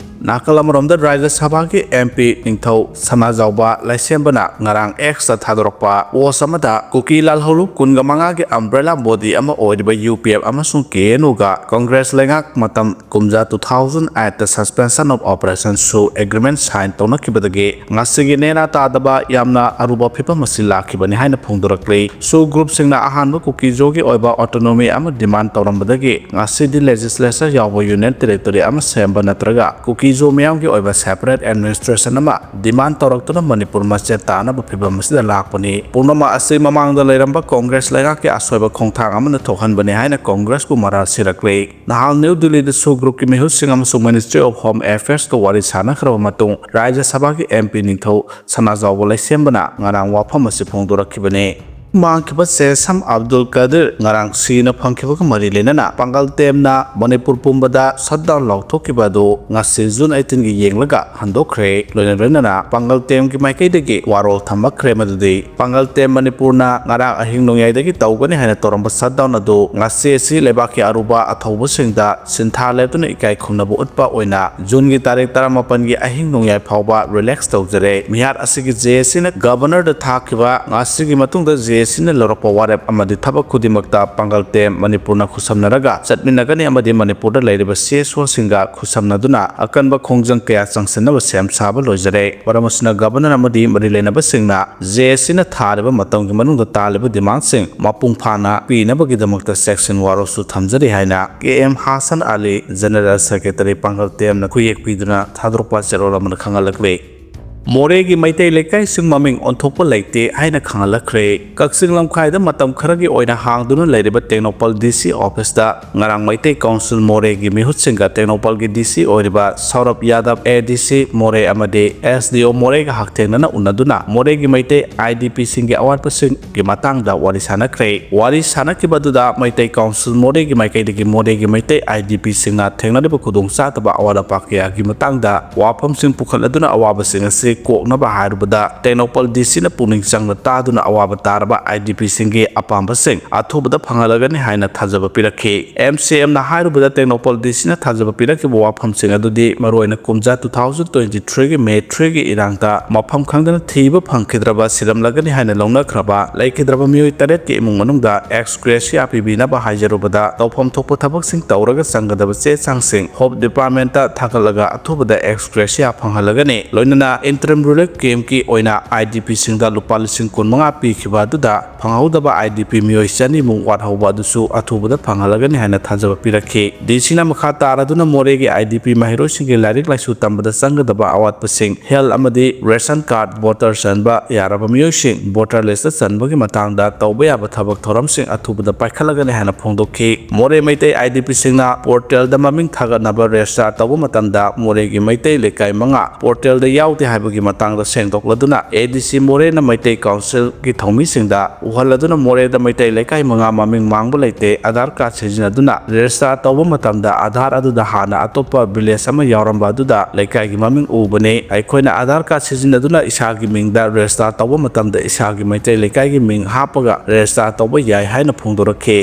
ꯅꯥꯀꯜ ꯑꯃꯔꯣꯝꯗ ꯔꯥꯖ꯭ꯌ ꯁꯚꯥꯒꯤ MP ꯅꯤꯡꯊꯧ ꯁꯅꯥꯖꯥꯎꯕ ꯂꯩꯁꯦꯝꯕꯅ ꯉꯔꯥꯡ Xꯇ ꯊꯥꯗꯣꯔꯛꯄ ꯄꯣꯁ ꯑꯃꯗ ꯀꯨꯀꯤ ꯂꯥꯜꯍꯧꯂꯨꯞ ꯀꯨꯟꯒ ꯃꯉꯥꯒꯤ umbrella body ꯑꯃ ꯑꯣꯏꯔꯤꯕ UPF ꯑꯃꯁꯨꯡ KNUꯒ ꯀꯣꯡꯒ꯭ꯔꯦꯁ ꯂꯩꯉꯥꯛ ꯃꯇꯝ ꯀꯨꯝꯖꯥ two thousand eightꯇ Suspension of Operation ꯁꯨ ꯑꯦꯒ꯭ꯔꯤꯃꯦꯟ ꯁꯥꯏꯟ ꯇꯧꯅꯈꯤꯕꯗꯒꯤ ꯉꯁꯤꯒꯤ ꯅꯦꯅꯥ ꯇꯥꯗꯕ ꯌꯥꯝꯅ ꯑꯔꯨꯕ ꯐꯤꯕꯝ ꯑꯁꯤ ꯂꯥꯛꯈꯤꯕꯅꯤ ꯍꯥꯏꯅ ꯐꯣꯡꯗꯣꯔꯛꯂꯤ꯫ ꯁꯨ ꯒ꯭ꯔꯨꯞꯁꯤꯡꯅ ꯑꯍꯥꯟꯕ ꯀꯨꯀꯤꯖꯣꯒꯤ ꯑꯣꯏꯕ autonomy ꯑꯃ ꯗꯤꯃꯥꯟ ꯇꯧꯔꯝꯕꯗꯒꯤ ꯉꯁꯤꯗꯤ ꯂꯦꯖꯤꯁꯂꯦꯆꯔ ꯌꯥꯎꯕ ꯌꯨꯅꯤꯌꯟ ꯇꯦꯔꯤꯇꯣꯔꯤ ꯑꯃ ꯁꯦꯝꯕ ꯅꯠꯇ꯭ꯔꯒ ꯀꯨꯀꯤꯖꯣ ꯃꯤꯌꯥꯝꯒꯤ ꯑꯣꯏꯕ separate administration ꯑꯃ ꯗꯤꯃꯥꯟ ꯇꯧꯔꯛꯇꯨꯅ ꯃꯅꯤꯄꯨꯔ ꯃꯆꯦꯠ ꯇꯥꯅꯕ ꯐꯤꯕꯝ ꯑꯁꯤꯗ ꯂꯥꯛꯄꯅꯤ꯫ ꯄꯨꯝꯅꯃꯛ ꯑꯁꯤ ꯃꯃꯥꯡꯗ ꯂꯩꯔꯝꯕ ꯀꯣꯡꯒ꯭ꯔꯦꯁ ꯂꯩꯉꯥꯛꯀꯤ ꯑꯁꯣꯏꯕ ꯈꯣꯡꯊꯥꯡ ꯑꯃꯅ ꯊꯣꯛꯍꯟꯕꯅꯤ ꯍꯥꯏꯅ ꯀꯣꯡꯒ꯭ꯔꯦꯁꯄꯨ ꯃꯔꯥꯜ ꯁꯤꯔꯛꯂꯤ꯫ ꯅꯍꯥꯟ ꯅ꯭ꯌꯨ ꯗꯤꯜꯂꯤꯗ ꯁꯨ ꯒ꯭ꯔꯨꯞꯀꯤ ꯃꯤꯍꯨꯠꯁꯤꯡ ꯑꯃꯁꯨꯡ Ministry of Home Affairsꯀ ꯋꯥꯔꯤ ꯁꯥꯟꯅꯈ꯭ꯔꯕ ꯃꯇꯨꯡ ꯔꯥꯖ꯭ꯌ ꯁꯚꯥꯒꯤ MP ꯅꯤꯡꯊꯧ ꯁꯅꯥꯖꯥꯎꯕ ꯂꯩꯁꯦꯝꯕꯅ ꯉꯔꯥꯡ ꯋꯥꯐꯝ ꯑꯁꯤ ꯐꯣꯡꯗꯣꯔꯛꯈꯤꯕꯅꯤ꯫ ꯃꯥꯡꯈꯤꯕ ꯁꯦꯁꯝ ꯑꯕꯗꯨꯜ ꯀꯗꯤꯔ ꯉꯔꯥꯡ ꯁꯤꯅ ꯐꯪꯈꯤꯕꯒ ꯃꯔꯤ ꯂꯩꯅꯅ ꯄꯥꯡꯒꯜ ꯇꯦꯝꯅ ꯃꯅꯤꯄꯨꯔ ꯄꯨꯝꯕꯗ ꯁꯠꯗꯥꯎꯟ ꯂꯥꯎꯊꯣꯛꯈꯤꯕ ꯑꯗꯨ ꯉꯁꯤ ꯖꯨꯟ ꯑꯩꯠꯇꯤꯟꯒꯤ ꯌꯦꯡꯂꯒ ꯍꯟꯗꯣꯛꯈ꯭ꯔꯦ꯫ ꯂꯣꯏꯅ ꯂꯣꯏꯅꯅ ꯄꯥꯡꯒꯜ ꯇꯦꯝꯒꯤ ꯃꯥꯏꯀꯩꯗꯒꯤ ꯋꯥꯔꯣꯜ ꯊꯝꯃꯛꯈ꯭ꯔꯦ꯫ ꯃꯗꯨꯗꯤ ꯄꯥꯡꯒꯜ ꯇꯦꯝ ꯃꯅꯤꯄꯨꯔꯅ ꯉꯔꯥꯡ ꯑꯍꯤꯡ ꯅꯣꯡꯌꯥꯏꯗꯒꯤ ꯇꯧꯒꯅꯤ ꯍꯥꯏꯅ ꯇꯧꯔꯝꯕ ꯁꯠꯗꯥꯎꯟ ꯑꯗꯨ ꯉꯁꯤ ꯑꯁꯤ ꯂꯩꯕꯥꯛꯀꯤ ꯑꯔꯨꯕ ꯑꯊꯧꯕꯁꯤꯡꯗ ꯁꯤꯟꯊꯥ ꯂꯦꯞꯇꯨꯅ ꯏꯀꯥꯏ ꯈꯨꯝꯅꯕ ꯎꯠꯄ ꯑꯣꯏꯅ ꯖꯨꯟꯒꯤ ꯇꯥꯔꯤꯛ ꯇꯔꯥꯃꯥꯄꯟꯒꯤ ꯑꯍꯤꯡ ꯅꯣꯡꯌꯥꯏ ꯐꯥꯎꯕ ꯔꯤꯂꯦꯛꯁ ꯇꯧꯖꯔꯦ꯫ ꯃꯤꯍꯥꯠ ꯑꯁꯤꯒꯤ ꯖꯦ ꯑꯦ ꯁꯤꯅ ꯒꯕꯔꯅꯔꯗ ꯊꯥꯈꯤꯕ, ꯑꯁꯤꯒꯤ ꯃꯇꯨꯡꯗ ꯖꯦ ꯑꯦ ꯁꯤꯅ ꯂꯧꯔꯛꯄ ꯋꯥꯔꯦꯞ ꯑꯃꯗꯤ ꯊꯕꯛ ꯈꯨꯗꯤꯡꯃꯛꯇ ꯄꯥꯡꯒꯜ ꯇꯦꯝ ꯃꯅꯤꯄꯨꯔꯅ ꯈꯨꯠꯁꯝꯅꯔꯒ ꯆꯠꯃꯤꯟꯅꯒꯅꯤ ꯑꯃꯗꯤ ꯃꯅꯤꯄꯨꯔꯗ ꯂꯩꯔꯤꯕ ꯁꯤ ꯑꯦꯁ ꯑꯣꯁꯤꯡꯒ ꯈꯨꯠꯁꯝꯅꯗꯨꯅ ꯑꯀꯟꯕ ꯈꯣꯡꯖꯪ ꯀꯌꯥ ꯆꯪꯁꯤꯟꯅꯕ ꯁꯦꯝ ꯁꯥꯕ ꯂꯣꯏꯖꯔꯦ꯫ ꯃꯔꯝ ꯑꯁꯤꯅ ꯒꯕꯔꯅꯔ ꯑꯃꯗꯤ ꯃꯔꯤ ꯂꯩꯅꯕꯁꯤꯡꯅ ꯖꯦ ꯑꯦ ꯁꯤꯅ ꯊꯥꯔꯤꯕ ꯃꯇꯝꯒꯤ ꯃꯅꯨꯡꯗ ꯇꯥꯜꯂꯤꯕ ꯗꯤꯃꯥꯟꯁꯤꯡ ꯃꯄꯨꯡ ꯐꯥꯅ ꯄꯤꯅꯕꯒꯤꯗꯃꯛꯇ ꯁꯦꯛꯁꯟ ꯋꯥꯔꯣꯜꯁꯨ ꯊꯝꯖꯔꯤ ꯍꯥꯏꯅ ꯀꯦ ꯑꯦꯝ ꯍꯥꯁꯟ ꯑꯂꯤ, ꯖꯦꯅꯔꯦꯜ ꯁꯦꯀ꯭ꯔꯦꯇꯔꯤ ꯄꯥꯡꯒꯜ ꯇꯦꯝꯅ ꯈꯨꯌꯦꯛ ꯄꯤꯗꯨꯅ ꯊꯥꯗꯣꯔꯛꯄ ꯆꯦꯔꯣꯜ ꯑꯃꯅ ꯈꯪꯍꯜꯂꯛꯂꯤ꯫ ꯃꯣꯔꯦꯒꯤ ꯃꯩꯇꯩ ꯂꯩꯀꯥꯏꯁꯤꯡ ꯃꯃꯤꯡ ꯑꯣꯟꯊꯣꯛꯄ ꯂꯩꯇꯦ ꯍꯥꯏꯅ ꯈꯪꯍꯜꯂꯛꯈ꯭ꯔꯦ꯫ ꯀꯛꯆꯤꯡ ꯂꯝꯈꯥꯏꯗ ꯃꯇꯝ ꯈꯔꯒꯤ ꯑꯣꯏꯅ ꯍꯥꯡꯗꯨꯅ ꯂꯩꯔꯤꯕ ꯇꯦꯡꯅꯧꯄꯜ ꯗꯤ ꯁꯤ ꯑꯣꯐꯤꯁꯇ ꯉꯔꯥꯡ ꯃꯩꯇꯩ ꯀꯥꯎꯟꯁꯤꯜ ꯃꯣꯔꯦꯒꯤ ꯃꯤꯍꯨꯠꯁꯤꯡꯒ ꯇꯦꯡꯅꯧꯄꯜꯒꯤ ꯗꯤ ꯁꯤ ꯑꯣꯏꯔꯤꯕ ꯁꯧꯔꯚ ꯌꯥꯗꯕ, ꯑꯦ ꯗꯤ ꯁꯤ ꯃꯣꯔꯦ ꯑꯃꯗꯤ ꯑꯦꯁ ꯗꯤ ꯑꯣ ꯃꯣꯔꯦꯒ ꯍꯛꯊꯦꯡꯅꯅ ꯎꯅꯗꯨꯅ ꯃꯣꯔꯦꯒꯤ ꯃꯩꯇꯩ ꯑꯥꯏ ꯗꯤ ꯄꯤꯁꯤꯡꯒꯤ ꯑꯋꯥꯠꯄꯁꯤꯡ ꯒꯤ ꯃꯇꯥꯡꯗ ꯋꯥꯔꯤ ꯁꯥꯟꯅꯈ꯭ꯔꯦ꯫ ꯋꯥꯔꯤ ꯁꯥꯟꯅꯈꯤꯕ ꯑꯗꯨꯗ ꯃꯩꯇꯩ ꯀꯥꯎꯟꯁꯤꯜ ꯃꯣꯔꯦꯒꯤ ꯃꯥꯏꯀꯩꯗꯒꯤ ꯃꯣꯔꯦꯒꯤ ꯃꯩꯇꯩ ꯑꯥꯏ ꯗꯤ ꯄꯤꯁꯤꯡꯅ ꯊꯦꯡꯅꯔꯤꯕ ꯈꯨꯗꯣꯡꯆꯥꯗꯕ ꯑꯋꯥꯠ ꯑꯄꯥ ꯀꯌꯥꯒꯤ ꯃꯇꯥꯡꯗ ꯋꯥꯐꯝꯁꯤꯡ ꯄꯨꯈꯠꯂꯗꯨꯅ ꯑꯋꯥꯕꯁꯤꯡ ꯑꯁꯤ ꯀꯣꯛꯅꯕ ꯍꯥꯏꯔꯨꯕꯗ ꯇꯦꯡꯅꯧꯄꯜ ꯗꯤ ꯁꯤꯅ ꯄꯨꯛꯅꯤꯡ ꯆꯪꯅ ꯇꯥꯗꯨꯅ ꯑꯋꯥꯕ ꯇꯥꯔꯕ ꯑꯥꯏ ꯗꯤ ꯄꯤꯁꯤꯡꯒꯤ ꯑꯄꯥꯝꯕꯁꯤꯡ ꯑꯊꯨꯕꯗ ꯐꯪꯍꯜꯂꯒꯅꯤ ꯍꯥꯏꯅ ꯊꯥꯖꯕ ꯄꯤꯔꯛꯈꯤ꯫ ꯑꯦꯝ ꯁꯤ ꯑꯦꯝꯅ ꯍꯥꯏꯔꯨꯕꯗ ꯇꯦꯡꯅꯧꯄꯜ ꯗꯤ ꯁꯤꯅ ꯊꯥꯖꯕ ꯄꯤꯔꯛꯈꯤꯕ ꯋꯥꯐꯝꯁꯤꯡ ꯑꯗꯨꯗꯤ ꯃꯔꯨꯑꯣꯏꯅ ꯀꯨꯝꯖꯥ two thousand twenty threeꯒꯤ May threeꯒꯤ ꯏꯔꯥꯡꯗ ꯃꯐꯝ ꯈꯪꯗꯅ ꯊꯤꯕ ꯐꯪꯈꯤꯗ꯭ꯔꯕ, ꯁꯤꯔꯝꯂꯒꯅꯤ ꯍꯥꯏꯅ ꯂꯧꯅꯈ꯭ꯔꯕ, ꯂꯩꯈꯤꯗ꯭ꯔꯕ ꯃꯤꯑꯣꯏ ꯇꯔꯦꯠꯀꯤ ꯏꯃꯨꯡ ꯃꯅꯨꯡꯗ ꯑꯦꯛꯁ ꯒ꯭ꯔꯦꯁꯤꯌꯥ ꯄꯤꯕꯤꯅꯕ ꯍꯥꯏꯖꯔꯨꯕꯗ ꯇꯧꯐꯝ ꯊꯣꯛꯄ ꯊꯕꯛꯁꯤꯡ ꯇꯧꯔꯒ ꯆꯪꯒꯗꯕ ꯆꯦ ꯆꯥꯡꯁꯤꯡ ꯍꯣꯝ ꯗꯤꯄꯥꯔꯠꯃꯦꯟꯇ ꯊꯥꯒꯠꯂꯒ ꯑꯊꯨꯕꯗ ꯑꯦꯛꯁ ꯒ꯭ꯔꯦꯁꯤꯌꯥ ꯐꯪꯍꯜꯂꯒꯅꯤ꯫ ꯂꯣꯏꯅꯅ ꯏꯟꯇꯔꯝ ꯔꯤꯂꯤꯐ ꯀꯦꯝꯞꯀꯤ ꯑꯣꯏꯅ ꯑꯥꯏ ꯗꯤ ꯄꯤꯁꯤꯡꯗ ꯂꯨꯄꯥ ꯂꯤꯁꯤꯡ ꯀꯨꯟꯃꯉꯥ ꯄꯤꯈꯤꯕ ꯑꯗꯨꯗ ꯐꯪꯍꯧꯗꯕ ꯑꯥꯏ ꯗꯤ ꯄꯤ ꯃꯤꯑꯣꯏ ꯆꯅꯤꯃꯨꯛ ꯋꯥꯠꯍꯧꯕ ꯑꯗꯨꯁꯨ ꯑꯊꯨꯕꯗ ꯐꯪꯍꯜꯂꯒꯅꯤ ꯍꯥꯏꯅ ꯊꯥꯖꯕ ꯄꯤꯔꯛꯈꯤ꯫ ꯗꯤ ꯁꯤꯅ ꯃꯈꯥ ꯇꯥꯔꯗꯨꯅ ꯃꯣꯔꯦꯒꯤ ꯑꯥꯏ ꯗꯤ ꯄꯤ ꯃꯍꯩꯔꯣꯏꯁꯤꯡꯒꯤ ꯂꯥꯏꯔꯤꯛ ꯂꯥꯏꯁꯨ ꯇꯝꯕꯗ ꯆꯪꯒꯗꯕ ꯑꯋꯥꯠꯄꯁꯤꯡ, ꯍꯦꯜꯊ ꯑꯃꯗꯤ ꯔꯦꯁꯟ ꯀꯥꯔꯗ, ꯚꯣꯇꯔ ꯆꯟꯕ ꯌꯥꯔꯕ ꯃꯤꯑꯣꯏꯁꯤꯡ ꯚꯣꯇꯔ ꯂꯤꯁꯇ ꯆꯟꯕꯒꯤ ꯃꯇꯥꯡꯗ ꯇꯧꯕ ꯌꯥꯕ ꯊꯕꯛ ꯊꯧꯔꯝꯁꯤꯡ ꯑꯊꯨꯕꯗ ꯄꯥꯏꯈꯠꯂꯒꯅꯤ ꯍꯥꯏꯅ ꯐꯣꯡꯗꯣꯛꯈꯤ꯫ ꯃꯣꯔꯦ ꯃꯩꯇꯩ ꯑꯥꯏ ꯗꯤ ꯄꯤꯁꯤꯡꯅ ꯄꯣꯔꯇꯦꯜꯗ ꯃꯃꯤꯡ ꯊꯥꯒꯠꯅꯕ ꯔꯦꯖꯤꯁꯇꯥꯔ ꯇꯧꯕ ꯃꯇꯝꯗ ꯃꯣꯔꯦꯒꯤ ꯃꯩꯇꯩ ꯂꯩꯀꯥꯏ ꯃꯉꯥ ꯄꯣꯔꯇꯦꯜꯗ ꯌꯥꯎꯗꯦ ꯍꯥꯏꯕꯒꯤ ꯒꯤ ꯃꯇꯥꯡꯗ ꯁꯦꯡꯗꯣꯛꯂꯗꯨꯅ, ꯑꯦ ꯗꯤ ꯁꯤ ꯃꯣꯔꯦꯅ ꯃꯩꯇꯩ ꯀꯥꯎꯟꯁꯤꯜꯒꯤ ꯊꯧꯃꯤꯁꯤꯡꯗ ꯎꯍꯜꯂꯗꯨꯅ, ꯃꯣꯔꯦꯗ ꯃꯩꯇꯩ ꯂꯩꯀꯥꯏ ꯃꯉꯥ ꯃꯃꯤꯡ ꯃꯥꯡꯕ ꯂꯩꯇꯦ, ꯑꯙꯥꯔ ꯀꯥꯔꯗ ꯁꯤꯖꯤꯟꯅꯗꯨꯅ ꯔꯦꯖꯤꯁꯇꯥꯔ ꯇꯧꯕ ꯃꯇꯝꯗ ꯑꯙꯥꯔ ꯑꯗꯨꯗ ꯍꯥꯟꯅ ꯑꯇꯣꯞꯄ ꯚꯤꯂꯦꯖ ꯑꯃ ꯌꯥꯎꯔꯝꯕ ꯑꯗꯨꯗ ꯂꯩꯀꯥꯏꯒꯤ ꯃꯃꯤꯡ ꯎꯕꯅꯤ꯫ ꯑꯩꯈꯣꯏꯅ ꯑꯙꯥꯔ ꯀꯥꯔꯗ ꯁꯤꯖꯤꯟꯅꯗꯨꯅ ꯏꯁꯥꯒꯤ ꯃꯤꯡꯗ ꯔꯦꯖꯤꯁꯇꯥꯔ ꯇꯧꯕ ꯃꯇꯝꯗ ꯏꯁꯥꯒꯤ ꯃꯩꯇꯩ ꯂꯩꯀꯥꯏꯒꯤ ꯃꯤꯡ ꯍꯥꯞꯄꯒ ꯔꯦꯖꯤꯁꯇꯥꯔ ꯇꯧꯕ ꯌꯥꯏ ꯍꯥꯏꯅ ꯐꯣꯡꯗꯣꯔꯛꯈꯤ꯫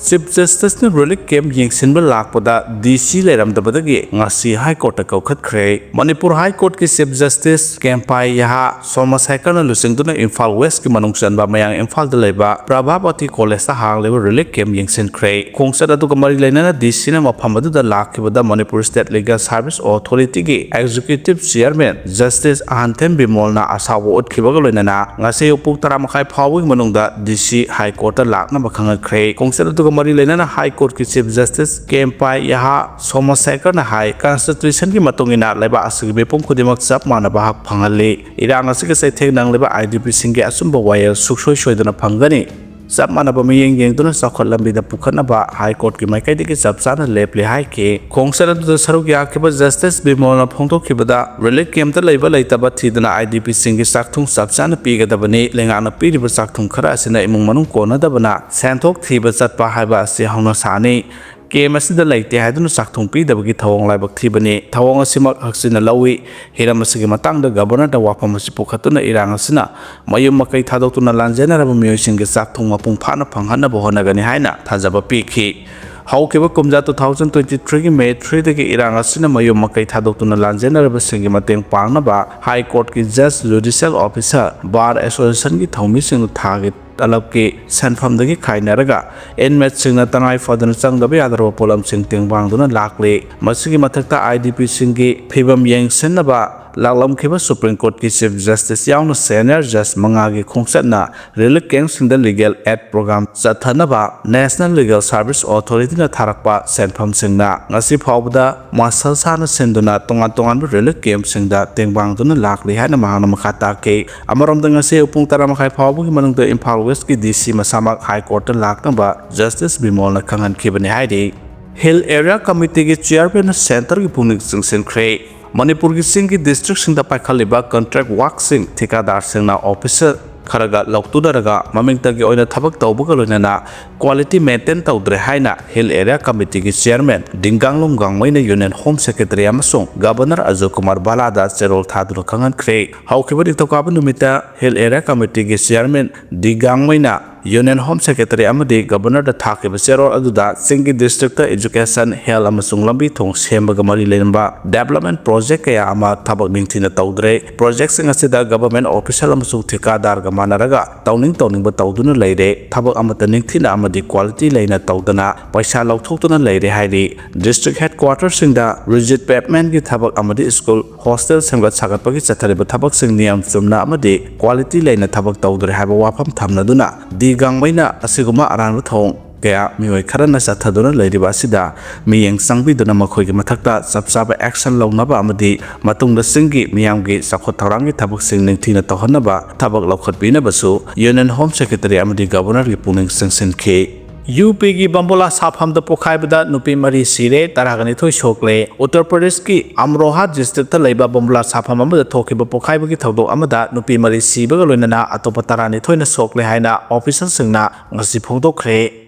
ꯆꯤꯐ ꯖꯁꯇꯤꯁꯅ ꯔꯤꯂꯤꯐ ꯀꯦꯝꯞ ꯌꯦꯡꯁꯤꯟꯕ ꯂꯥꯛꯄꯗ ꯗꯤ ꯁꯤ ꯂꯩꯔꯝꯗꯕꯗꯒꯤ ꯉꯁꯤ ꯍꯥꯏ ꯀꯣꯔꯠꯇ ꯀꯧꯈꯠꯈ꯭ꯔꯦ꯫ ꯃꯅꯤꯄꯨꯔ ꯍꯥꯏ ꯀꯣꯔꯠꯀꯤ ꯆꯤꯐ ꯖꯁꯇꯤꯁ ꯀꯦꯝꯄꯥꯏ ꯌꯥꯍꯥ ꯁꯣꯃꯥꯁꯦꯀꯔꯅ ꯂꯨꯆꯤꯡꯗꯨꯅ ꯏꯝꯐꯥꯜ ꯋꯦꯁꯀꯤ ꯃꯅꯨꯡ ꯆꯟꯕ ꯃꯌꯥꯡ ꯏꯝꯐꯥꯜꯗ ꯂꯩꯕ ꯄ꯭ꯔꯚꯥꯕꯇꯤ ꯀꯣꯂꯦꯖꯇ ꯍꯥꯡꯂꯤꯕ ꯔꯤꯂꯤꯐ ꯀꯦꯝꯞ ꯌꯦꯡꯁꯤꯟꯈ꯭ꯔꯦ꯫ ꯈꯣꯡꯆꯠ ꯑꯗꯨꯒ ꯃꯔꯤ ꯂꯩꯅꯅ ꯗꯤ ꯁꯤꯅ ꯃꯐꯝ ꯑꯗꯨꯗ ꯂꯥꯛꯈꯤꯕꯗ ꯃꯅꯤꯄꯨꯔ ꯁ꯭ꯇꯦꯠ ꯂꯤꯒꯦꯜ ꯁꯥꯔꯚꯤꯁ ꯑꯣꯊꯣꯔꯤꯇꯤꯒꯤ ꯑꯦꯛꯖꯤꯀ꯭ꯌꯨꯇꯤꯚ ꯆꯤꯌꯔꯃꯦꯟ ꯖꯁꯇꯤꯁ ꯑꯍꯟꯊꯦꯝ ꯕꯤꯃꯣꯜꯅ ꯑꯁꯥꯎꯕ ꯎꯠꯈꯤꯕꯒ ꯂꯣꯏꯅꯅ ꯉꯁꯤ ꯑꯌꯨꯛ ꯄꯨꯡ ꯇꯔꯥ ꯃꯈꯥꯏ ꯐꯥꯎꯕꯒꯤ ꯃꯅꯨꯡꯗ ꯗꯤ ꯁꯤ ꯍꯥꯏ ꯀꯣꯔꯠꯇ ꯂꯥꯛꯅꯕ ꯈꯪꯍꯟꯈ꯭ꯔꯦ꯫ ꯈꯣꯡꯆꯠ ꯑꯗꯨꯒ ꯃꯔꯤ ꯂꯩꯅꯅ ꯍꯥꯏ ꯀꯣꯔꯠꯀꯤ ꯆꯤꯐ ꯖꯁꯇꯤꯁ ꯀꯦꯝꯄꯥꯏ ꯌꯥꯍꯥ ꯁꯣꯃꯥꯁꯦꯀꯔꯅ ꯍꯥꯏ, ꯀꯟꯁꯇꯤꯇ꯭ꯌꯨꯁꯟꯒꯤ ꯃꯇꯨꯡ ꯏꯟꯅ ꯂꯩꯕꯥꯛ ꯑꯁꯤꯒꯤ ꯃꯤꯄꯨꯝ ꯈꯨꯗꯤꯡꯃꯛ ꯆꯞ ꯃꯥꯟꯅꯕ ꯍꯛ ꯐꯪꯍꯜꯂꯤ꯫ ꯏꯔꯥꯡ ꯑꯁꯤꯒꯤ ꯆꯩꯊꯦꯡ ꯅꯪꯂꯤꯕ ꯑꯥꯏ ꯗꯤ ꯄꯤꯁꯤꯡꯒꯤ ꯑꯆꯨꯝꯕ ꯋꯥꯌꯦꯜ ꯁꯨꯡꯁꯣꯏ ꯁꯣꯏꯗꯅ ꯐꯪꯒꯅꯤ꯫ ꯆꯞ ꯃꯥꯟꯅꯕ ꯃꯤꯠꯌꯦꯡ ꯌꯦꯡꯗꯨꯅ ꯆꯥꯎꯈꯠ ꯂꯝꯕꯤꯗ ꯄꯨꯈꯠꯅꯕ ꯍꯥꯏ ꯀꯣꯔꯠꯀꯤ ꯃꯥꯏꯀꯩꯗꯒꯤ ꯆꯞ ꯆꯥꯅ ꯂꯦꯞꯂꯦ ꯍꯥꯏꯈꯤ꯫ ꯈꯣꯡꯆꯠ ꯑꯗꯨꯗ ꯁꯔꯨꯛ ꯌꯥꯈꯤꯕ ꯖꯁꯇꯤꯁ ꯕꯤꯃꯣꯜꯅ ꯐꯣꯡꯗꯣꯛꯈꯤꯕꯗ, ꯔꯤꯂꯤꯐ ꯀꯦꯝꯞꯇ ꯂꯩꯕ ꯂꯩꯇꯕ ꯊꯤꯗꯅ ꯑꯥꯏ ꯗꯤ ꯄꯤꯁꯤꯡꯒꯤ ꯆꯥꯛꯊꯨꯡ ꯆꯞ ꯆꯥꯅ ꯄꯤꯒꯗꯕꯅꯤ꯫ ꯂꯩꯉꯥꯛꯅ ꯄꯤꯔꯤꯕ ꯆꯥꯛꯊꯨꯡ ꯈꯔ ꯑꯁꯤꯅ ꯏꯃꯨꯡ ꯃꯅꯨꯡ ꯀꯣꯟꯅꯗꯕꯅ ꯁꯦꯟꯊꯣꯛ ꯊꯤꯕ ꯆꯠꯄ ꯍꯥꯏꯕ ꯑꯁꯤ ꯍꯧꯅ ꯁꯥꯅꯤ꯫ ꯀꯦꯝꯞ ꯑꯁꯤꯗ ꯂꯩꯇꯦ ꯍꯥꯏꯗꯨꯅ ꯆꯥꯛꯊꯨꯡ ꯄꯤꯗꯕꯒꯤ ꯊꯧꯑꯣꯡ ꯂꯥꯏꯕꯛ ꯊꯤꯕꯅꯤ꯫ ꯊꯧꯑꯣꯡ ꯑꯁꯤꯃꯛ ꯍꯛꯆꯤꯟꯅ ꯂꯧꯏ꯫ ꯍꯤꯔꯝ ꯑꯁꯤꯒꯤ ꯃꯇꯥꯡꯗ ꯒꯕꯔꯅꯔꯗ ꯋꯥꯐꯝ ꯑꯁꯤ ꯄꯨꯈꯠꯇꯨꯅ ꯏꯔꯥꯡ ꯑꯁꯤꯅ ꯃꯌꯨꯝ ꯃꯀꯩ ꯊꯥꯗꯣꯛꯇꯨꯅ ꯂꯥꯟꯖꯦꯟꯅꯔꯕ ꯃꯤꯑꯣꯏꯁꯤꯡꯒꯤ ꯆꯥꯛꯊꯨꯡ ꯃꯄꯨꯡ ꯐꯥꯅ ꯐꯪꯍꯟꯅꯕ ꯍꯣꯠꯅꯒꯅꯤ ꯍꯥꯏꯅ ꯊꯥꯖꯕ ꯄꯤꯈꯤ꯫ ꯍꯧꯈꯤꯕ ꯀꯨꯝꯖꯥ two thousand twenty threeꯒꯤ May threeꯗꯒꯤ ꯏꯔꯥꯡ ꯑꯁꯤꯅ ꯃꯌꯨꯝ ꯃꯀꯩ ꯊꯥꯗꯣꯛꯇꯨꯅ ꯂꯥꯟꯖꯦꯟꯅꯔꯕꯁꯤꯡꯒꯤ ꯃꯇꯦꯡ ꯄꯥꯡꯅꯕ ꯍꯥꯏ ꯀꯣꯔꯠꯀꯤ ꯖꯁ, ꯖꯨꯗꯤꯁꯤꯌꯦꯜ ꯑꯣꯐꯤꯁꯔ, ꯕꯥꯔ ꯑꯦꯁꯣꯁꯤꯌꯦꯁꯟꯒꯤ ꯊꯧꯃꯤꯁꯤꯡꯅ ꯊꯥꯒꯤ ꯇꯂꯕꯀꯤ ꯁꯦꯟꯐꯝꯗꯒꯤ ꯈꯥꯏꯅꯔꯒ ꯏꯟꯃꯦꯠꯁꯤꯡꯅ ꯇꯉꯥꯏ ꯐꯗꯅ ꯆꯪꯗꯕ ꯌꯥꯗ꯭ꯔꯕ ꯄꯣꯠꯂꯝꯁꯤꯡ ꯇꯦꯡꯕꯥꯡꯗꯨꯅ ꯂꯥꯛꯂꯤ꯫ ꯃꯁꯤꯒꯤ ꯃꯊꯛꯇ ꯑꯥꯏ ꯗꯤ ꯄꯤꯁꯤꯡꯒꯤ ꯐꯤꯕꯝ ꯌꯦꯡꯁꯤꯟꯅꯕ ꯂꯥꯛꯂꯝꯈꯤꯕ ꯁꯨꯄ꯭ꯔꯤꯝ ꯀꯣꯔꯠꯀꯤ ꯆꯤꯐ ꯖꯁꯇꯤꯁ ꯌꯥꯎꯅ ꯁꯦꯅꯤꯌꯔ ꯖꯁ ꯃꯉꯥꯒꯤ ꯈꯣꯡꯆꯠꯅ ꯔꯤꯂꯤꯐ ꯀꯦꯝꯞꯁꯤꯡꯗ ꯂꯤꯒꯦꯜ ꯑꯦꯗ ꯄ꯭ꯔꯣꯒ꯭ꯔꯥꯝ ꯆꯠꯊꯅꯕ ꯅꯦꯁꯅꯦꯜ ꯂꯤꯒꯦꯜ ꯁꯥꯔꯚꯤꯁ ꯑꯣꯊꯣꯔꯤꯇꯤꯅ ꯊꯥꯔꯛꯄ ꯁꯦꯟꯐꯝꯁꯤꯡꯅ ꯉꯁꯤ ꯐꯥꯎꯕꯗ ꯃꯁꯜ ꯁꯥꯅ ꯁꯤꯟꯗꯨꯅ ꯇꯣꯉꯥꯟ ꯇꯣꯉꯥꯟꯕ ꯔꯤꯂꯤꯐ ꯀꯦꯝꯞꯁꯤꯡꯗ ꯇꯦꯡꯕꯥꯡꯗꯨꯅ ꯂꯥꯛꯂꯤ ꯍꯥꯏꯅ ꯃꯍꯥꯛꯅ ꯃꯈꯥ ꯇꯥꯈꯤ꯫ ꯑꯃꯔꯣꯝꯗ ꯉꯁꯤ ꯑꯌꯨꯛ ꯄꯨꯡ ꯇꯔꯥ ꯃꯈꯥꯏ ꯐꯥꯎꯕꯒꯤ ꯃꯅꯨꯡꯗ ꯏꯝꯐꯥꯜ ꯋꯦꯁꯀꯤ ꯗꯤ ꯁꯤ ꯃꯁꯥꯃꯛ ꯍꯥꯏ ꯀꯣꯔꯠꯇ ꯂꯥꯛꯅꯕ ꯖꯁꯇꯤꯁ ꯕꯤꯃꯣꯜꯅ ꯈꯪꯍꯟꯈꯤꯕꯅꯤ ꯍꯥꯏꯔꯤ꯫ ꯍꯤꯜ ꯑꯦꯔꯤꯌꯥ ꯀꯃꯤꯇꯤꯒꯤ ꯆꯤꯌꯔꯃꯦꯟꯅ ꯁꯦꯟꯇꯔꯒꯤ ꯄꯨꯛꯅꯤꯡ ꯆꯤꯡꯁꯤꯟꯈ꯭ꯔꯦ꯫ ꯃꯅꯤꯄꯨꯔꯒꯤ ꯆꯤꯡꯒꯤ ꯗꯤꯁꯇ꯭ꯔꯤꯛꯁꯤꯡꯗ ꯄꯥꯏꯈꯠꯂꯤꯕ ꯀꯟꯇ꯭ꯔꯦꯛ ꯋꯥꯔꯛꯁꯤꯡ ꯊꯤꯀꯥꯗꯥꯔꯁꯤꯡꯅ ꯑꯣꯐꯤꯁꯔ ꯈꯔꯒ ꯂꯧꯇꯨꯅꯔꯒ ꯃꯃꯤꯡꯇꯒꯤ ꯑꯣꯏꯅ ꯊꯕꯛ ꯇꯧꯕꯒ ꯂꯣꯏꯅꯅ ꯀ꯭ꯋꯥꯂꯤꯇꯤ ꯃꯦꯟꯇꯦꯟ ꯇꯧꯗ꯭ꯔꯦ ꯍꯥꯏꯅ ꯍꯤꯜ ꯑꯦꯔꯤꯌꯥ ꯀꯃꯤꯇꯤꯒꯤ ꯆꯤꯌꯔꯃꯦꯟ ꯗꯤꯡꯒꯥꯡꯂꯨꯡ ꯒꯥꯡꯃꯩꯅ ꯌꯨꯅꯤꯌꯟ ꯍꯣꯝ ꯁꯦꯀ꯭ꯔꯦꯇꯔꯤ ꯑꯃꯁꯨꯡ ꯒꯕꯔꯅꯔ ꯑꯖꯣꯏ ꯀꯨꯃꯥꯔ ꯕꯥꯂꯥꯗ ꯆꯦꯔꯣꯜ ꯊꯥꯗꯨꯅ ꯈꯪꯍꯟꯈ꯭ꯔꯦ꯫ ꯍꯧꯈꯤꯕ ꯅꯤꯡꯊꯧꯀꯥꯕ ꯅꯨꯃꯤꯠꯇ ꯍꯤꯜ ꯑꯦꯔꯤꯌꯥ ꯀꯃꯤꯇꯤꯒꯤ ꯆꯤꯌꯔꯃꯦꯟ ꯗꯤ ꯒꯥꯡꯃꯩꯅ ꯌꯨꯅꯤꯌꯟ ꯍꯣꯝ ꯁꯦꯀ꯭ꯔꯦꯇꯔꯤ ꯑꯃꯗꯤ ꯒꯕꯔꯅꯔꯗ ꯊꯥꯈꯤꯕ ꯆꯦꯔꯣꯜ ꯑꯗꯨꯗ ꯆꯤꯡꯒꯤ ꯗꯤꯁꯇ꯭ꯔꯤꯛꯇ ꯏꯖꯨꯀꯦꯁꯟ, ꯍꯦꯜꯊ ꯑꯃꯁꯨꯡ ꯂꯝꯕꯤ ꯊꯣꯡ ꯁꯦꯝꯕꯒ ꯃꯔꯤ ꯂꯩꯅꯕ ꯗꯦꯕꯂꯞꯃꯦꯟ ꯄ꯭ꯔꯣꯖꯦꯛ ꯀꯌꯥ ꯑꯃ ꯊꯕꯛ ꯅꯤꯡꯊꯤꯅ ꯇꯧꯗ꯭ꯔꯦ꯫ ꯄ꯭ꯔꯣꯖꯦꯛꯁꯤꯡ ꯑꯁꯤꯗ ꯒꯕꯔꯃꯦꯟ ꯑꯣꯐꯤꯁꯤꯌꯦꯜ ꯑꯃꯁꯨꯡ ꯊꯤꯀꯥꯗꯥꯔꯒ ꯃꯥꯟꯅꯔꯒ ꯇꯧꯅꯤꯡ ꯇꯧꯅꯤꯡꯕ ꯇꯧꯗꯨꯅ ꯂꯩꯔꯦ꯫ ꯊꯕꯛ ꯑꯃꯠꯇ ꯅꯤꯡꯊꯤꯅ ꯑꯃꯗꯤ ꯀ꯭ꯋꯥꯂꯤꯇꯤ ꯂꯩꯅ ꯇꯧꯗꯅ ꯄꯩꯁꯥ ꯂꯧꯊꯣꯛꯇꯨꯅ ꯂꯩꯔꯦ ꯍꯥꯏꯔꯤ꯫ ꯗꯤꯁꯇ꯭ꯔꯤꯛ ꯍꯦꯗꯀ꯭ꯋꯥꯇꯔꯁꯤꯡꯗ ꯔꯤꯖꯤꯠ ꯄꯦꯚꯃꯦꯟꯒꯤ ꯊꯕꯛ ꯑꯃꯗꯤ ꯁ꯭ꯀꯨꯜ, ꯍꯣꯁꯇꯦꯜ ꯁꯦꯝꯒꯠ ꯁꯥꯒꯠꯄꯒꯤ ꯆꯠꯊꯔꯤꯕ ꯊꯕꯛꯁꯤꯡ ꯅꯤꯌꯝ ꯆꯨꯝꯅ ꯑꯃꯗꯤ ꯀ꯭ꯋꯥꯂꯤꯇꯤ ꯂꯩꯅ ꯊꯕꯛ ꯇꯧꯗ꯭ꯔꯦ ꯍꯥꯏꯕ ꯋꯥꯐꯝ ꯊꯝꯅꯗꯨꯅ ꯗꯤ ꯒꯥꯡꯃꯩꯅ ꯑꯁꯤꯒꯨꯝꯕ ꯑꯔꯥꯟꯕ ꯊꯧꯑꯣꯡ ꯀꯌꯥ ꯃꯤꯑꯣꯏ ꯈꯔꯅ ꯆꯠꯊꯗꯨꯅ ꯂꯩꯔꯤꯕ ꯑꯁꯤꯗ ꯃꯤꯠꯌꯦꯡ ꯆꯪꯕꯤꯗꯨꯅ ꯃꯈꯣꯏꯒꯤ ꯃꯊꯛꯇ ꯆꯞ ꯆꯥꯕ ꯑꯦꯛꯁꯟ ꯂꯧꯅꯕ ꯑꯃꯗꯤ ꯃꯇꯨꯡꯗ ꯆꯤꯡꯒꯤ ꯃꯤꯌꯥꯝꯒꯤ ꯆꯥꯎꯈꯠ ꯊꯧꯔꯥꯡꯒꯤ ꯊꯕꯛꯁꯤꯡ ꯅꯤꯡꯊꯤꯅ ꯇꯧꯍꯟꯅꯕ ꯊꯕꯛ ꯂꯧꯈꯠꯄꯤꯅꯕꯁꯨ ꯌꯨꯅꯤꯌꯟ ꯍꯣꯝ ꯁꯦꯀ꯭ꯔꯦꯇꯔꯤ ꯑꯃꯗꯤ ꯒꯕꯔꯅꯔꯒꯤ ꯄꯨꯛꯅꯤꯡ ꯆꯤꯡꯁꯤꯟꯈꯤ꯫ ꯌꯨ ꯄꯤꯒꯤ ꯕꯣꯝꯕꯨꯂꯥ ꯁꯥꯐꯝꯗ ꯄꯣꯈꯥꯏꯕꯗ ꯅꯨꯄꯤ ꯃꯔꯤ ꯁꯤꯔꯦ, ꯇꯔꯥꯒ ꯅꯤꯊꯣꯏ ꯁꯣꯛꯂꯦ꯫ ꯎꯠꯇꯔ ꯄ꯭ꯔꯗꯦꯁꯀꯤ ꯑꯃꯔꯣꯍꯥ ꯗꯤꯁꯇ꯭ꯔꯤꯛꯇ ꯂꯩꯕ ꯕꯣꯝꯕꯨꯂꯥ ꯁꯥꯐꯝ ꯑꯃꯗ ꯊꯣꯛꯈꯤꯕ ꯄꯣꯈꯥꯏꯕꯒꯤ ꯊꯧꯗꯣꯛ ꯑꯃꯗ ꯅꯨꯄꯤ ꯃꯔꯤ ꯁꯤꯕꯒ ꯂꯣꯏꯅꯅ ꯑꯇꯣꯞꯄ ꯇꯔꯥꯅꯤꯊꯣꯏꯅ ꯁꯣꯛꯂꯦ ꯍꯥꯏꯅ ꯑꯣꯐꯤꯁꯤꯌꯦꯜꯁꯤꯡꯅ ꯉꯁꯤ ꯐꯣꯡꯗꯣꯛꯈ꯭ꯔꯦ꯫